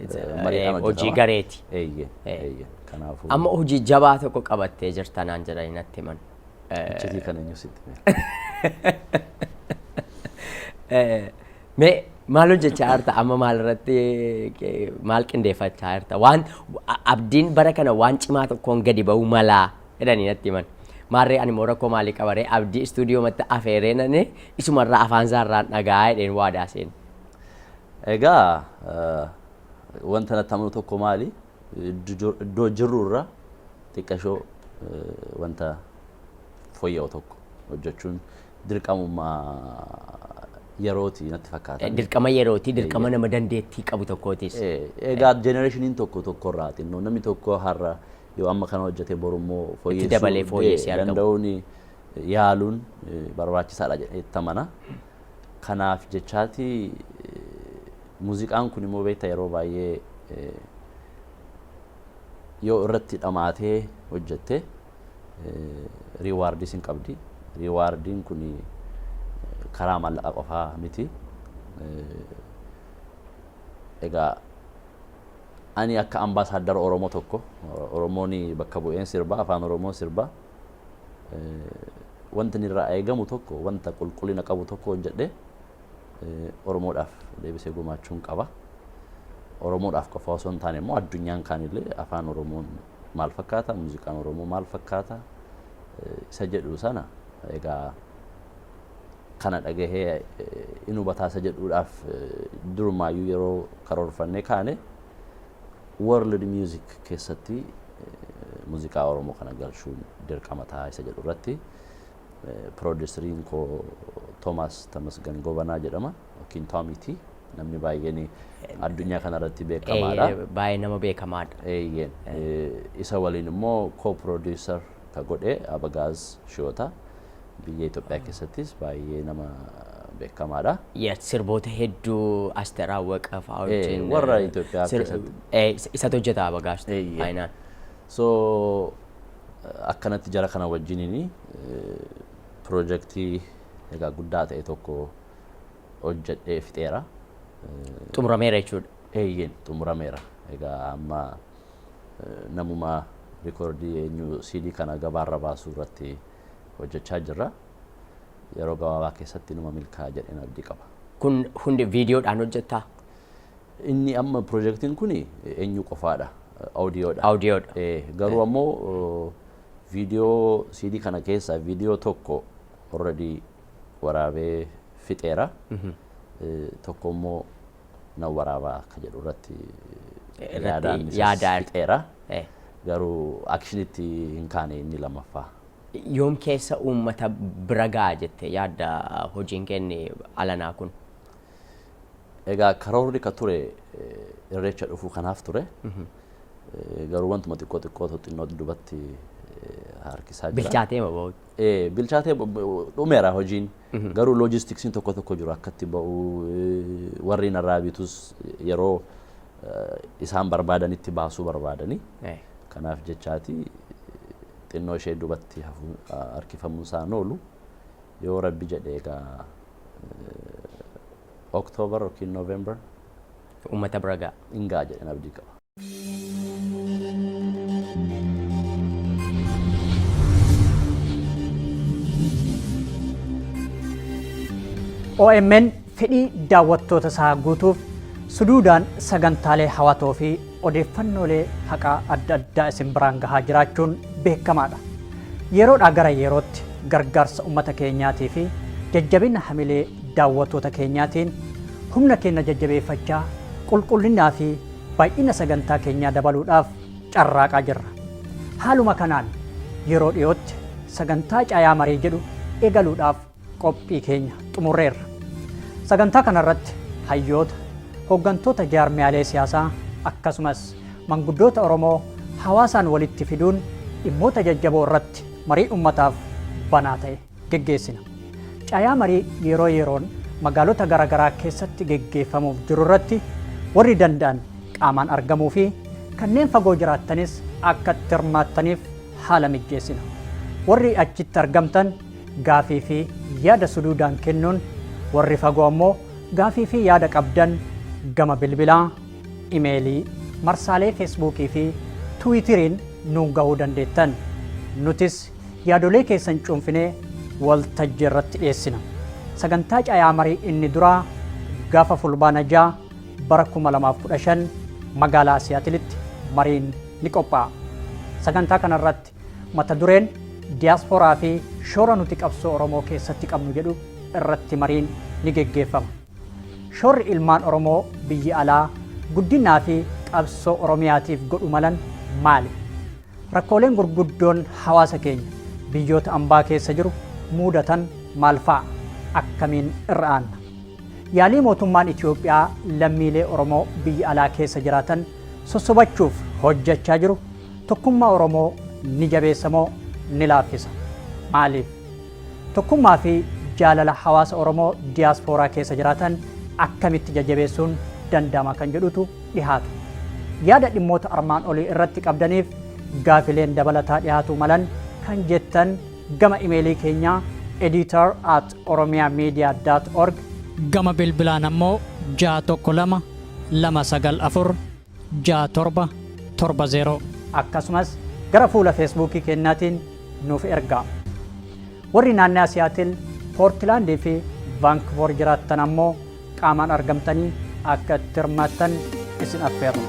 Mariidhaan hojii hojjetama. Gareeti. Eeyyee. Kanaafuu Amma hojii jabaa tokko qabattee jirta naan jedhanii natti himan. Achitii kan eenyu sitti hime? Mee maal hojjechaa jirta amma? Maal irratti maal qindeeffachaa jirta? Waan abdiin bara kana waan cimaa tokkoon gadi ba'uu malaa jedhanii natti himan. Maarree, ani immoo rakkoo maalii qabaree, Abdii istuudiyoo matti afeeree nane isumarraa afaan isaarraan dhagaa jedheen waadaa seene. Egaa wanta natti amanu tokko maali? Iddoo jirru irra xiqqashoo wanta fooyya'u tokko hojjechuun dirqamummaa yerooti natti fakkaata. Dirqama yerooti, dirqama nama dandeettii qabu tokkootis. Egaa generationiin tokko tokkorraa xinnoo namni tokko har'a yoo amma kana hojjete, borummoo fooyyessuu dabalee fooyyessee argamu. Danda'uun yaaluun barbaachisaadha jedhee amana. Kanaaf jechaati muuziqaan kun immoo beekta, yeroo baay'ee yoo irratti dhamaatee hojjette rewardii sin qabdi. Rewardiin kun karaa maallaqa qofaa miti. Egaa ani akka ambaasaadara Oromoo tokko, Oromoon bakka bu'een sirba, afaan Oromoon sirba. Wanti inni irraa eegamu tokko, wanta qulqullina qabu tokko hojjedhe Oromoodhaaf deebisee gumaachuun qaba. Oromoodhaaf qofa osoo hin taane immoo addunyaan kaanillee afaan Oromoon maal fakkaata, muuziqaan Oromoo maal fakkaata isa jedhu sana, egaa kana dhagahee in hubataa isa jedhuudhaaf, durumaayyuu yeroo karoorfannee kaane world music keessatti muuziqaa Oromoo kana galchuun dirqama ta'a isa jedhu irratti, produceriin koo Toomaas Tamasgan Gobanaa jedhama yookiin Toomiiti. Namni baay'een addunyaa kanarratti beekamaadha. Baay'ee nama beekamaadha. Eeyyeen. Isa waliin immoo co-producer ka godhe Abagaaz Shiyoota, biyya Itoophiyaa keessattis baay'ee nama beekamaadha. Sirboota hedduu Asteer Awwaqa fa'aa wajjin. Warra Itoophiyaa keessatti. Isatu hojjeta Abagaaz. Baay'inaan. So akkanatti jara kana wajjiniin piroojeektii egaa guddaa ta'e tokko hojjedhee fixeera. Xumurameera jechuudha. Eeyyeen, xumurameera. Egaa amma namuma recordii eenyu CD kana gabaarra baasuu irratti hojjechaa jirra. Yeroo gabaabaa keessatti numa milkaa'a jedheen abdii qaba. Kun hundi viidiyoodhaan hojjettaa? Inni amma piroojeektiin kun eenyu qofaadha. Audiyoodha. Audiyoodha. Garuu ammoo viidiyoo CD kana keessaa viidiyoo tokko already waraabee fixeera. Tokko immoo nan waraabaa akka jedhu irratti yaadaan isas fixeera. Garuu actionitti hin kaane inni lammaffaa. Yoom keessa uummata bira ga'a jette yaadda hojiin kenne alanaa kun? Egaa karoorri ka ture irreecha dhufuu kanaaf ture. Garuu wantuma xiqqoo xiqqoo xinnoo duubatti harkisaa jira. Bilchaatee ma ba'u? Bilchaatee dhumeera hojiin. Garuu logisticsiin tokko tokko jiru, akkatti ba'u, warri narraa bitus yeroo isaan barbaadanitti baasuu barbaadani. Kanaaf jechaati xinnoo ishee duubatti harkifamuun isaan oolu, yoo rabbi jedhe egaa October yookiin November uummata bira ga'a. Hin ga'a jedheen abdii qaba. OMN fedhii daawwattoota isaa guutuuf suduudaan sagantaalee hawatoo fi odeeffannoolee haqaa adda addaa isin biraan gahaa jiraachuun beekamaadha. Yeroodhaa gara yerootti gargaarsa uummata keenyaatii fi jajjabina hamilee daawwattoota keenyaatiin humna keenya jajjabeeffachaa qulqullinaa fi baay'ina sagantaa keenyaa dabaluudhaaf carraaqaa jirra. Haaluma kanaan yeroo dhiyootti sagantaa caayaa marii jedhu eegaluudhaaf Qophii keenya xumurreerra. Sagantaa kanarratti hayyoota, hooggantoota jaarmiyaalee siyaasaa akkasumas manguddoota Oromoo hawaasaan walitti fiduun dhimmoota jajjaboo irratti marii uummataaf banaa ta'e geggeessina. Caayaa marii yeroo yeroon magaalota garaagaraa keessatti geggeeffamuuf jiru irratti warri danda'an qaamaan argamuu fi kanneen fagoo jiraattanis akka itti hirmaattaniif haala mijjeessina. Warri achitti argamtan gaafii fi yaada suduudaan kennuun, warri fagoo ammoo gaafii fi yaada qabdan gama bilbilaa, imeelii, marsaalee Feesbuukii fi Tiwiitiriin nuun gahuu dandeettan. Nutis yaadolee keessan cuunfinee waltajjii irratti dhiyeessina. Sagantaa caayaa marii inni duraa gaafa Fulbaana 6 bara 2015 magaalaa Siyaatilitti mariin ni qophaa'a. Sagantaa kanarratti mata dureen "Diyaasporaa fi shoora nuti qabsoo Oromoo keessatti qabnu" jedhu irratti mariin ni geggeeffama. Shoorri ilmaan Oromoo biyya alaa guddinaa fi qabsoo Oromiyaatiif godhu malan maali? Rakkooleen gurguddoon hawaasa keenya biyyoota ambaa keessa jiru muudatan maal fa'a? Akkamiin irra aanna? Yaalii mootummaan Itoophiyaa lammiilee Oromoo biyya alaa keessa jiraatan sossobachuuf hojjechaa jiru tokkummaa Oromoo ni jabeessa moo ni laaffisa? Maaliif? Tokkummaa fi jaalala hawaasa Oromoo diyaaspooraa keessa jiraatan akkamitti jajjabeessuun danda'ama kan jedhutu dhihaatu. Yaada dhimmoota armaan olii irratti qabdaniif gaafileen dabalataa dhihaatuu malan kan jettan gama imeelii keenyaa editor@oromiamedia.org, gama bilbilaan ammoo 612 294 6770, akkasumas gara fuula Feesbuukii keenyaatiin nuuf ergaa. Warri naannaa Siyaatil, Poortilaandii fi Vaankuuver jiraattan ammoo qaamaan argamtanii akka itti hirmaattan isin affeerra.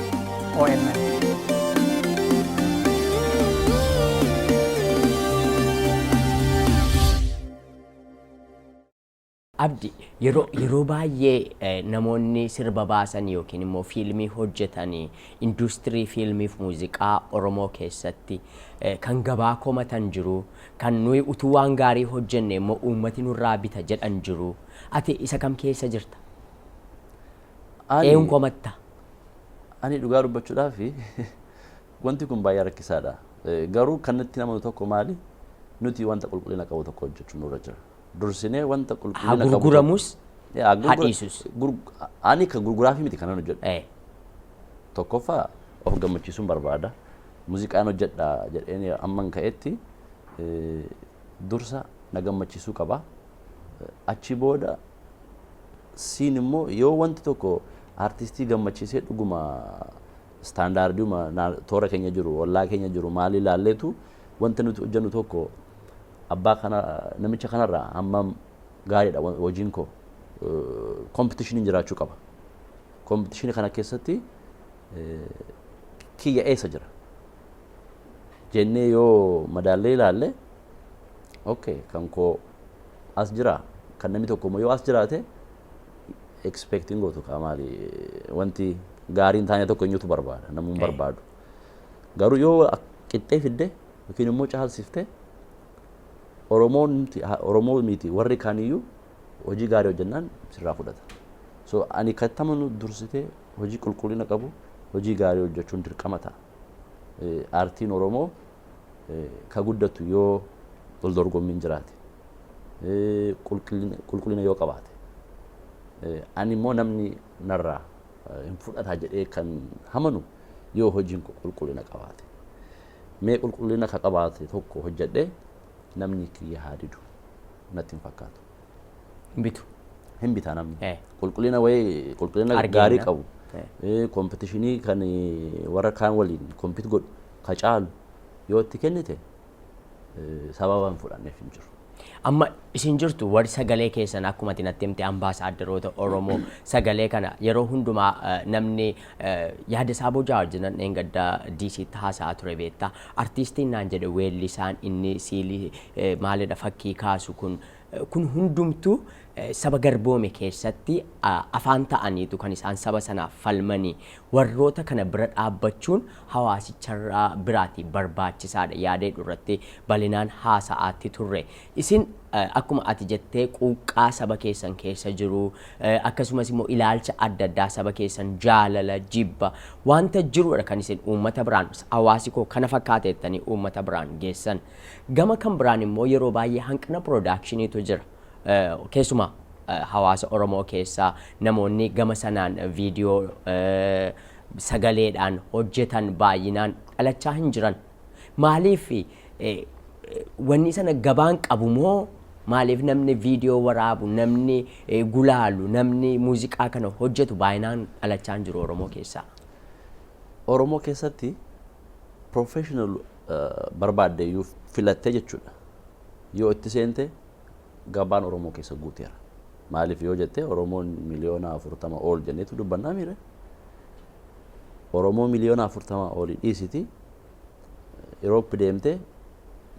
OMN. Abdi, yeroo baay'ee namoonni sirba baasan yookiin immoo fiilmii hojjetan industirii fiilmiif muuziqaa Oromoo keessatti kan gabaa komatan jiru, kan nuyi utuu waan gaarii hojjenne immoo uummati nurraa bita jedhan jiru. Ati isa kam keessa jirta? Eenyuun komatta? Ani dhugaa dubbachuudhaaf wanti kun baay'ee rakkisaadha. Garuu kan nutti namanu tokko maali? Nuti wanta qulqullina qabu tokko hojjechuun nurra jira. Dursinee wanta qulqullina qabu. Gurguramus haa dhiisus. Ani kan gurguraafi miti kanan hojjedhu. Tokkoffaa of gammachiisuun barbaada. Muuziqaan hojjedha jedheen amman ka'etti dursa na gammachiisuu qaba. Achi booda siin immoo yoo wanti tokko artistii gammachiisee dhuguma istaandaardiuma toora keenya jiru, ollaa keenya jiru maal ilaalleetu wanta nuti hojjennu tokko abbaa kana namicha kanarraa hammam gaariidha hojiin koo, koompitishiniin jiraachuu qaba. Koompitiishinii kana keessatti kiyya eessa jira jennee yoo madaallee ilaalle, okay, kan koo as jira, kan namni tokko immoo yoo as jiraate expecting gootu kaa maali, wanti gaariin taane tokko eenyutu barbaada? Namuun barbaadu. Garuu yoo qixxee fidde yookiin immoo caalsifte, Oromoon Oromoo miti, warri kaaniyyuu hojii gaarii hojjennaan sirraa fudhata. So ani kan amanu dursitee hojii qulqullina qabu, hojii gaarii hojjechuun dirqama ta'a. Aartiin Oromoo ka guddatu yoo wal dorgommiin jiraate, qulqullina yoo qabaate. Ani immoo namni narraa hin fudhata jedhee kan amanu yoo hojiin qulqullina qabaate. Mee qulqullina ka qabaate tokko hojjedhee namni kiyya haa didu natti hin fakkaatu. Bitu. Hin bitaa namni. Qulqullina wayii, qulqullina gaarii qabu. Kompitishinii kan warra kaan waliin compete godhu ka caalu yoo itti kennite sababa hin fudhanneef hin jiru. Amma isin jirtu warri sagalee keessan akkuma ati natti himte ambaasaadarroota Oromoo sagalee kana yeroo hundumaa namni yaada isaa bojaa wajjin dheengaddaa DCtti haasa'aa ture beektaa. Artiistiin naan jedhe, weellisaan inni siilii maalidha fakkii kaasu kun, kun hundumtuu Saba garboome keessatti afaan ta'aniitu kan isaan saba sanaaf falmanii, warroota kana bira dhaabbachuun hawaasicharraa biraati barbaachisaadha yaada jedhu irratti bal'inaan haasa'aatti turre. Isin akkuma ati jettee quuqqaa saba keessan keessa jiru, akkasumas immoo ilaalcha adda addaa saba keessan, jaalala, jibba wanta jirudha kan isin uummata biraan, hawaasi koo kana fakkaata jettanii uummata biraan geessan. Gama kan biraan immoo yeroo baay'ee hanqina productioniitu jira. Keessumaa hawaasa Oromoo keessaa namoonni gama sanaan viidiyoo sagaleedhaan hojjetan baay'inaan dhalachaa hin jiran. Maaliif wanni sana gabaan qabu moo maaliif namni viidiyoo waraabu, namni gulaalu, namni muuziqaa kana hojjetu baay'inaan dhalachaa hin jiru Oromoo keessaa? Oromoo keessatti professional barbaadde iyyuu filattee jechuudha. Yoo itti seente gabaan Oromoo keessa guuteera. Maaliif yoo jette, Oromoon 40 miliyoona ol jenneetu dubbannaa miire. Oromoo 40 miliyoona olii dhiisiti, Europe deemte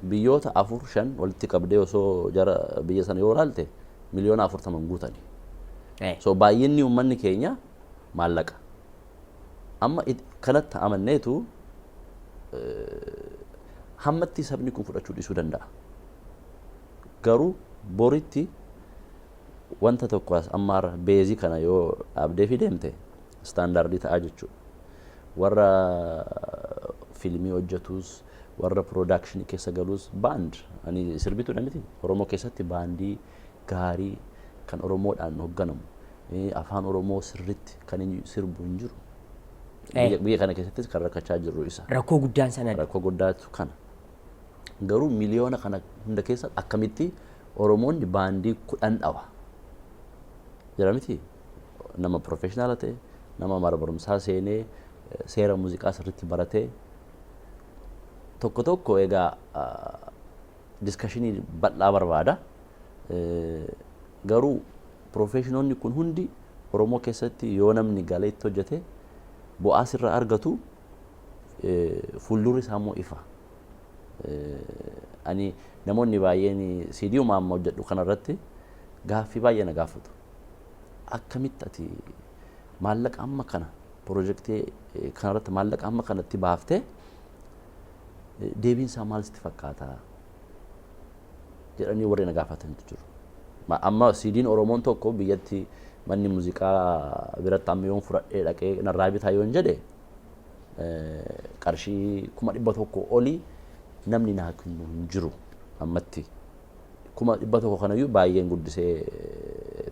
biyyoota afur shan walitti qabdee osoo jara biyya sana yoo ilaalte 40 miliyoona guutani. So baay'inni uummanni keenya maallaqa. Amma kanatti amanneetu hammatti sabni kun fudhachuu dhiisuu danda'a. Garuu boritti wanta tokko as ammaarra base kana yoo dhaabdee fi deemte standard ta'aa jechuudha. Warra fiilmii hojjetus, warra production keessa galus, band ani sirbituudha miti, Oromoo keessatti baandii gaarii kan Oromoodhaan hoogganamu, afaan Oromoo sirritti kan inni sirbu hin jiru. Biyya kana keessattis kan rakkachaa jirru isa. Rakkoo guddaan sanadha. Rakkoo guddaatu kana. Garuu miliyoona kana hunda keessa akkamitti Oromoonni baandii 10 dhawa? Jira miti, nama professional ta'e, nama mana barumsaa seenee seera muuziqaa sirriitti baratee tokko tokko. Egaa discussion bal'aa barbaada. Garuu professionoonni kun hundi Oromoo keessatti yoo namni galee itti hojjete bu'aa sirraa argatu, fuuldurri isaa immoo ifa. Ani namoonni baay'een CD amma hojjedhu kanarratti gaaffii baay'ee na gaafatu. Akkamitti ati maallaqa amma kana piroojeektii kanarratti maallaqa amma kanatti baaftee deebiin isaa maal sitti fakkaata jedhanii warri na gaafatantu jiru. Amma CDn Oromoon tokko biyyatti manni muuziqaa biratti amma yoon fudhadhee dhaqee narraa bitaa yoon jedhe qarshii 100,000 olii namni naa kennu hin jiru ammatti. 100,000 kanayyuu baay'een guddisee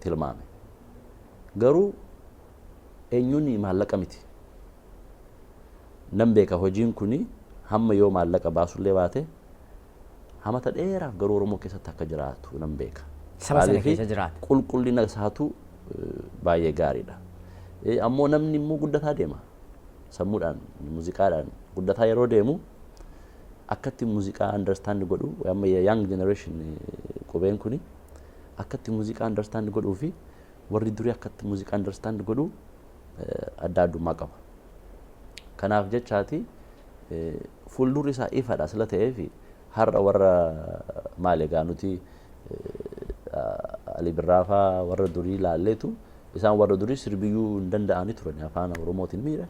tilmaame. Garuu eenyuun maallaqa miti. Nan beeka, hojiin kuni hamma yoo maallaqa baasullee baate hamata dheeraaf garuu Oromoo keessatti akka jiraatu nan beeka. Saba sana keessa jiraata. Qulqullina isaatu baay'ee gaariidha. Ammoo namni immoo guddataa deema. Sammuudhaan, muuziqaadhaan guddataa yeroo deemu akkatti muuziqaa understand godhu, amma young generation qubeen kuni akkatti muuziqaa understand godhuu fi warri durii akkatti muuziqaa understand godhu adda addummaa qaba. Kanaaf jechaati fuuldurri isaa ifadha sila ta'eef har'a warra maal egaa nuti Ali Birraafaa warra durii ilaalleetu, isaan warra durii sirbiyyuu hin danda'anii turan afaan Oromootiin miira.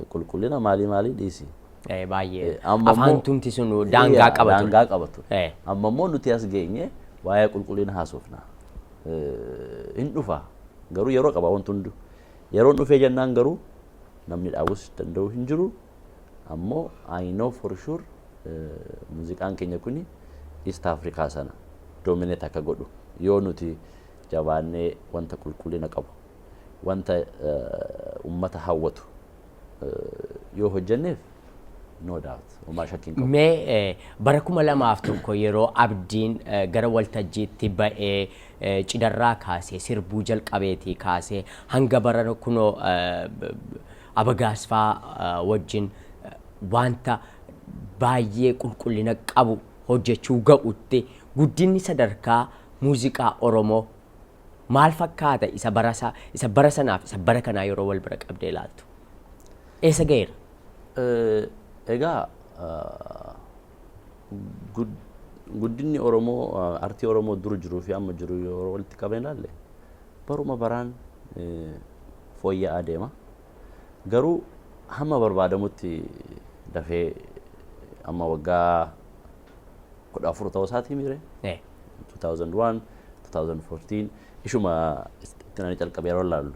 Qulqullina maalii maalii dhiisi. Baay'ee. Afaan tumti sun daangaa qaba ture. Daangaa qaba ture. Amma immoo nuti as geenye waa'ee qulqullina haasofna. Hin dhufa, garuu yeroo qaba wanti hundu. Yeroon dhufee jennaan garuu namni dhaabus danda'u hin jiru. Ammoo I know for sure muuziqaan keenya kuni East Africa sana dominate akka godhu yoo nuti jabaannee wanta qulqullina qabu, wanta ummata hawwatu yoo hojjenneef, no doubt, homaa shakkiin qabu. Mee bara 2001 yeroo Abdiin gara waltajjiitti ba'ee cidarraa kaasee sirbuu jalqabeetii kaasee hanga bara kunoo Abagaasfaa wajjin wanta baay'ee qulqullina qabu hojjechuu ga'utti guddinni sadarkaa muuziqaa Oromoo maal fakkaata, isa bara sanaaf isa bara kanaa yeroo wal bira qabdee ilaaltu? Eessa ga'eera? Egaa Guddinni Oromoo, artii Oromoo dur jiruu fi amma jiru yeroo walitti qabnee ilaalle, baruma baraan fooyya'aa deema. Garuu hamma barbaadamutti dafee amma waggaa 14 ta'uu isaatii miire. 2001, 2014 ishuma itti nani calqabe yeroo ilaallu.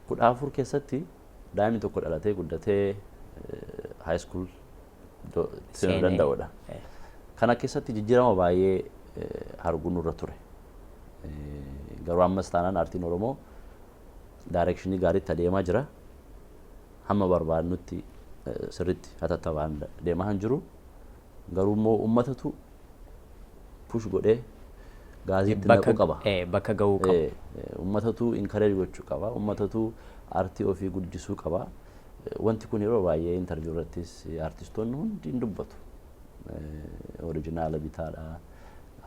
14 keessatti daa'imni tokko dhalatee guddatee high school seenuu danda'udha. Kana keessatti jijjiirama baay'ee arguun nurra ture. Garuu ammas taanaan aartiin Oromoo directionii gaariitti adeemaa jira. Hamma barbaadnutti sirriitti hatattamaan deemaa hin jiru. Garuu immoo uummatatu push godhee gaaziitti naquu qaba. Bakka gahuu qaba. Uummatatu encourage gochuu qaba. Uummatatu aartii ofii guddisuu qaba. Wanti kun yeroo baay'ee interview irrattis aartistoonni hundi hin dubbatu. Original bitaadha.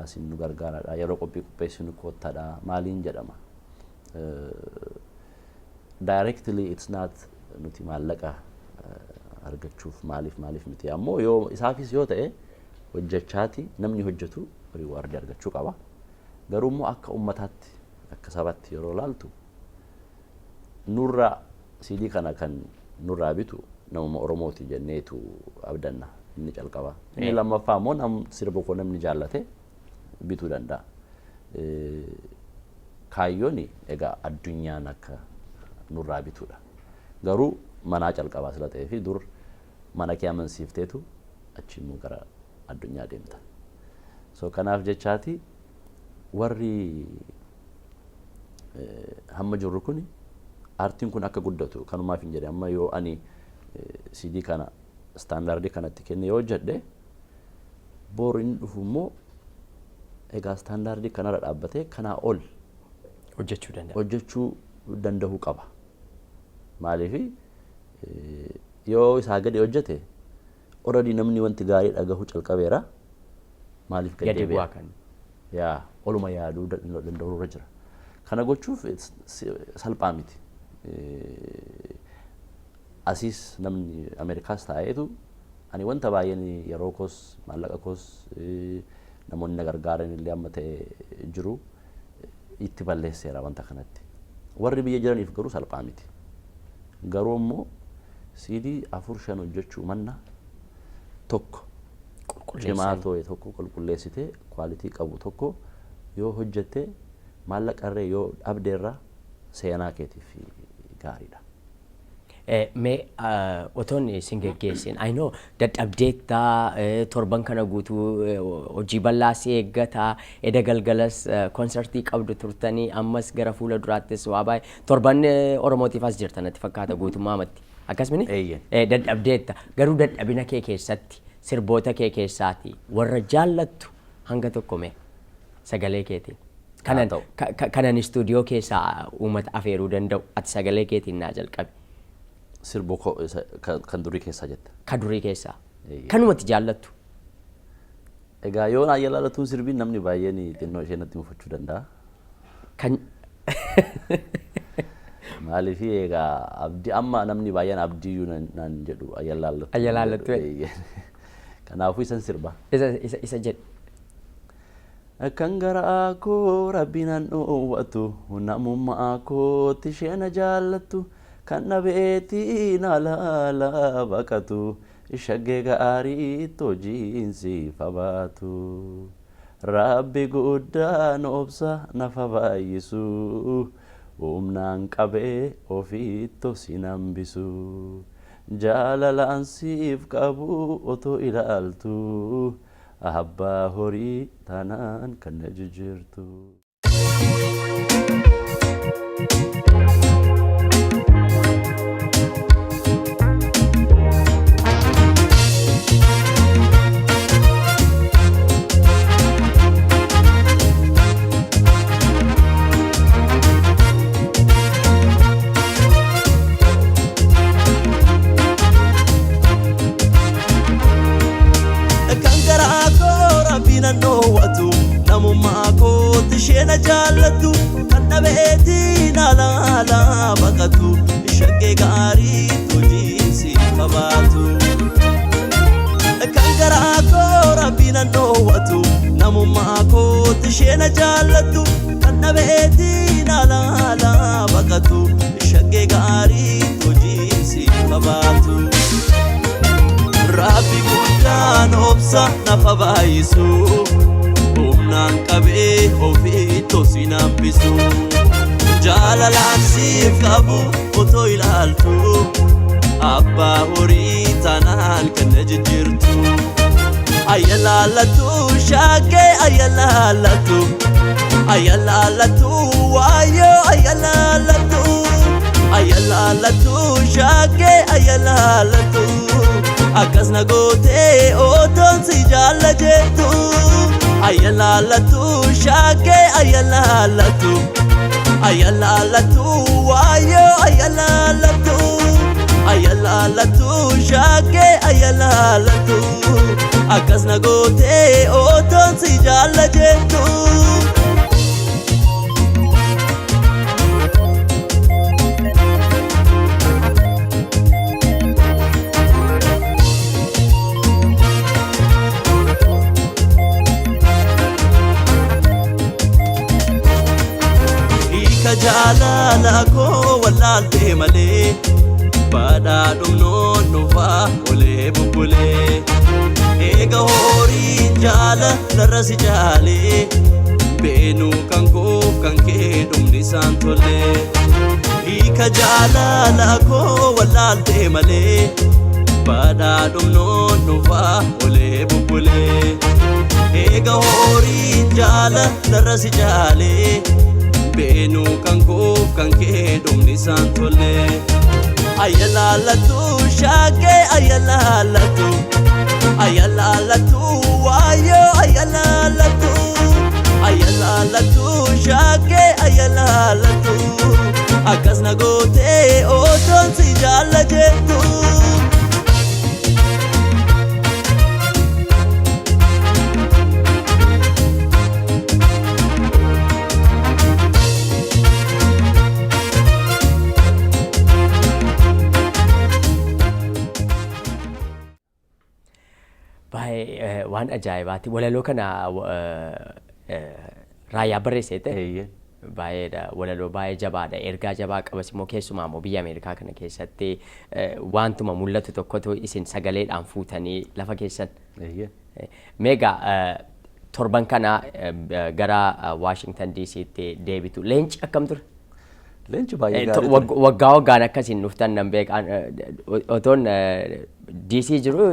Asiin nu gargaaraadha. Yeroo qophii qopheessinu koottaadha. Maaliin jedhama? Directly it's not nuti maallaqa argachuuf maaliif miti, ammoo yoo isaafis yoo ta'e hojjechaati namni hojjetu rewardii argachuu qaba. Garuu immoo akka ummataatti, akka sabatti yeroo laaltu, nurraa CD kana kan nurraa bitu namuma Oromooti jenneetu abdanna inni calqaba. Inni lammaffaa immoo nam sirba koo namni jaallate bituu danda'a. Kaayyoon egaa addunyaan akka nurraa bitudha. Garuu manaa calqabaa sila ta'ee fi dur mana kee amansiifteetu achi immoo gara addunyaa deemta. So kanaaf jechaati warri hamma jirru kun aartiin kun akka guddatu kanumaaf hin jedhe. Amma yoo ani CD kana standardii kanatti kenne yoo hojjedhe, boru inni dhufu immoo egaa standardii kanarra dhaabbatee kanaa ol hojjechuu danda'a. Hojjechuu danda'uu qaba. Maaliif, yoo isaa gadi hojjete already namni wanti gaarii dhagahu calqabeera, maaliif gad Gadi deebi'a? Bu'aa kan. Yaa oluma yaaduu danda'uu irra jira. Kana gochuuf salphaa miti. Asiis namni Ameerikaas taa'eetu ani wanta baay'een yeroo koos, maallaqa koos, namoonni na gargaaran illee amma ta'e jiru itti balleesseera wanta kanatti. Warri biyya jiraniif garuu salphaa miti. Garuu immoo CD afur shan hojjechuu manna tokko cimaa ta'e tokko qulqulleessitee quality qabu tokko yoo hojjette, maallaqarree yoo dhabdeerra seenaa keetiif gaariidha. Mee otoon isin geggeessin, I know dadhabdeettaa, torban kana guutuu hojii bal'aa si eeggataa, eda galgalas konsertii qabdu turtanii, ammas gara fuula duraattis waa baay'ee torban Oromootiif as jirta natti fakkaata guutummaa amatti. Akkasumni? Eeyyen. Dadhabdeetta, garuu dadhabina kee keessatti sirboota kee keessaati warra jaallattu hanga tokko mee sagalee keetiin. Kanan, ta'u. Kanan istuudiyoo keessaa uummata afeeruu danda'u ati sagalee keetiin naa jalqabi. Sirbo kan durii keessaa jetta. Ka durii keessaa. Eeyyee. Kanumatti jaallattu. Egaa yoo na jaallattuun sirbiin namni baay'een xinnoo ishee natti mufachuu danda'a. Kan Maaliif, egaa abdii amma namni baay'een abdiiyyuu naan jedhu ayyalaallattu. Ayyalaallattu. Eeyyee. Kanaafuu isan sirba. Isa jedhu. Kan garaa koo rabbiin an dhoowwatu, namummaa kootti isheen jaallattu, kan dhabeetii na laala baqatu, shaggee gaariitti hojiin siif habaatu. Rabbi guddaan obsa nafa baay'isu, humnaan qabee ofiitto sin hambisu. Jaalalaan siif qabu otoo ilaaltu, abbaa horii tanaan kan na jijjiirtu. Kan garaa koo rabbiin an dhoowwatu, namummaa kootti ishee na jaallattu, kan dhabeetii na laala baqatu, shaggee gaarii hojiin siif qabaatu. Kan garaa koo rabbiin an dhoowwatu. Lammummaa kootti ishee na jaallattu kan dhabeetiin alaala baqatu shaggee gaarii hojii siif qabaatu. Rabbi guddaan obsa nafa baay'isu humnaan qabee ofii tosi nambisu. Jaalalaan siif qabu otoo ilaaltu abbaa horii tanaan kan na jijjiirtu. Ayalaalatu shaggee ayalaalatu ayalaalatu waayoo ayalaalatu ayalaalatu shaggee ayalaalatu akkas na gootee otoon si jaalla jettu ayalaalatu shaggee ayalaalatu ayalaalatu waayoo ayalaalatu ayalaalatu shaggee ayalaalatu akkas na gootee otoon si jaalla jettu. Hiika jaalala koo wallaaltee malee badhaa dhumnoon dhufaa olee bubbulee. Eega horiin jaala larra si jaalee beenuu kan koof kan kee dhumni isaan tolee. Hiika jaalala koo wallaaltee malee badhaa dhumnoon dhufaa olee bubbulee. Eega horiin jaala larra si jaalee beenuu kan koof kan kee dhumni isaan tolee. Ayalaalatu shaggee ayalaalatu ayalaalatu waayoo ayalaalatu ayalaalatu shaggee ayalaalatu akkas na gootee otoon si jaalla jettu. Baay'ee waan ajaa'ibaati. Walaloo kana Raayyaa barreessite. Eeyyee. Baay'eedha. Walaloo baay'ee jabaadha. Ergaa jabaa qabas immoo keessumaa immoo biyya Ameerikaa kana keessatti wantuma mul'atu tokkotu isin sagaleedhaan fuutanii lafa keessan. Eeyyee. Meegaa torban kana gara Washington DC'tti deebitu. Leenci akkam ture? Leenci baay'ee gaarii ture. Waggaa waggaan akkasiin dhuftan nan beeka. Otoon DC jiru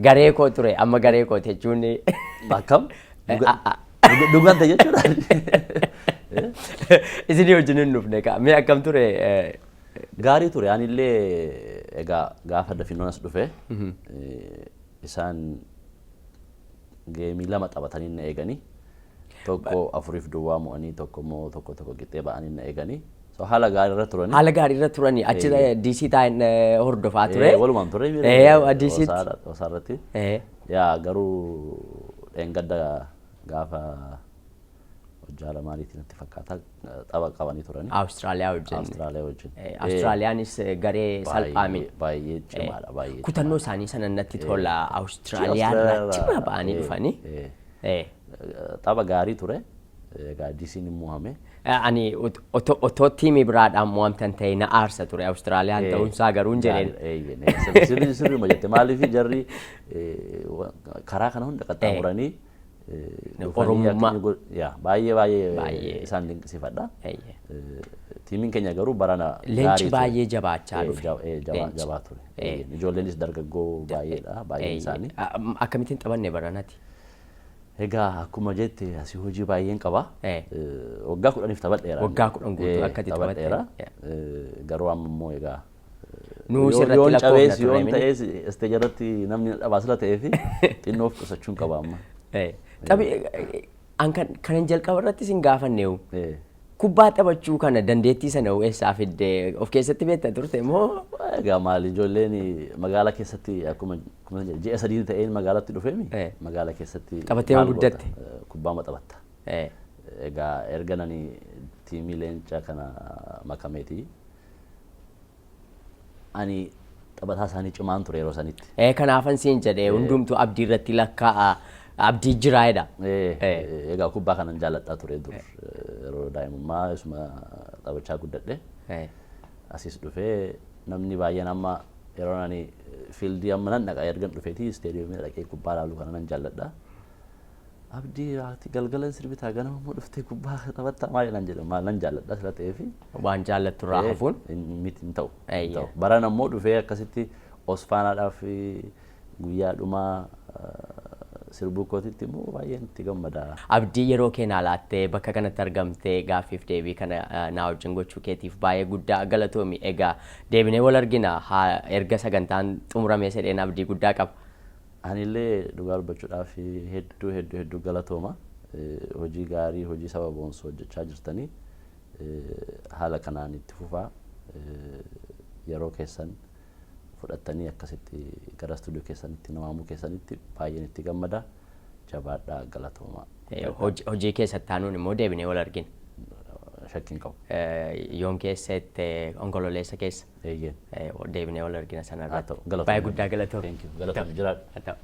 garee koo ture. Amma garee koo jechuun Akkam? Dhugante jechuudha. Isinii wajjin hin dhufne kaa. Mee akkam ture? Gaarii ture. Anillee egaa gaafa dafinnoon as dhufe isaan geemii lama taphatanii na eeganii tokko 4-0 mo'anii tokko immoo 1-1 qixxee ba'anii na eeganii. So haala gaarii irra turanii. Haala gaarii irra turanii achi DC taa'in hordofaa ture. Walumaan ture. DC tti. Hoosaarratti. Yaa garuu dheengadda gaafa hojjaa lamaaniitiin natti fakkaata tapha qabanii turanii. Awustiraaliyaa wajjin. Awustiraaliyaa wajjin. Awustiraaliyaanis garee salphaa miti. Baay'ee cimaadha baay'ee. Kutannoo isaanii sana natti tola. Awustiraaliyaa irraa cimaa ba'anii dhufanii. Tapha gaarii ture. Egaa DC'n hin mo'ame. Ani otoo tiimii biraadhaan mo'amtan ta'e na aarsa ture Awustiraaliyaan ta'uunsaa garuu hin jedheen. Sirrii sirriima jette maaliif jarri karaa kana hunda qaxxaamuranii Oromummaa. Baay'ee baay'ee isaan dinqisiifadha. Tiimiin keenya garuu barana Leenci baay'ee jabaachaa dhufe. Jabaa ture. Ijoolleenis dargaggoo baay'eedha baay'een isaanii. Akkamittiin taphanne baranati? Egaa akkuma jette asii hojii baay'een qaba. Waggaa 10f taphadheera. Waggaa 10 guutuu akka itti taphatte. Garuu amma immoo egaa Nuu sirratti lakkoofna ture. Yoon ta'ees isteeja irratti namni dhabaasila ta'ee fi xinnoof qusachuun qaba amma. Taphi an kanan jalqaba irratti isin gaafanneewu. Kubbaa taphachuu kana dandeettii sana eessaa fidde of keessatti beekta turte moo? Egaa maali ijoolleen magaalaa keessatti akkuma ji'a 3 ta'een magaalatti dhufeemi magaalaa keessatti Taphattee ma guddatte? Kubbaa ma taphatta. Egaa erga nani tiimii leenca kana makameeti ani taphataa isaanii cimaan ture yeroo sanitti. Kanaafan siin jedhee hundumtuu abdii irratti lakkaa'a. Abdii jiraayedha. Egaa kubbaa kanan jaalladhaa ture dur, yeroo daa'imummaa isuma taphachaa guddadhe. Asis dhufee namni baay'een amma yeroo ani field amma nan dhaqa, ergan dhufeeti isteediyoomii dhaqee kubbaa ilaaluu kana nan jaalladha. "Abdii, ati galgala sirbitaa, ganama immoo dhuftee kubbaa taphattaa maali?" nan jedha. Maal, nan jaalladha sila ta'eefi. Waan jaallattu irraa hafuun. Miti, hin ta'u. Baran ammoo dhufee akkasitti Osfaanaadhaaf guyyaa dhumaa sirbuu kootitti immoo baay'een itti gammada. Abdii, yeroo kee naa laattee bakka kanatti argamtee gaaffiif deebii kana naa wajjin gochuu keetiif baay'ee guddaa galatoomi. Egaa deebinee wal argina erga sagantaan xumuramee sedheen abdii guddaa qaba. Anillee dhugaa dubbachuudhaaf hedduu hedduu hedduu galatooma. Hojii gaarii, hojii saba boonsuu hojjechaa jirtanii, haala kanaan itti fufaa. Yeroo keessan fudhattanii akkasitti gara istuudiyoo keessanitti na waamuu keessanitti baay'een itti gammada. Jabaadhaa, galatooma. Hojii keessatti aanuun immoo deebinee wal argina. Shakkiin qabu. Yoom keessa itti, Onkololeessa keessa? Eeyyeen. Deebinee wal argina sana Haa irratti. ta'u. Baay'ee guddaa galatooma. Thank you. Galatooma, jiraadhu. Haa ta'u.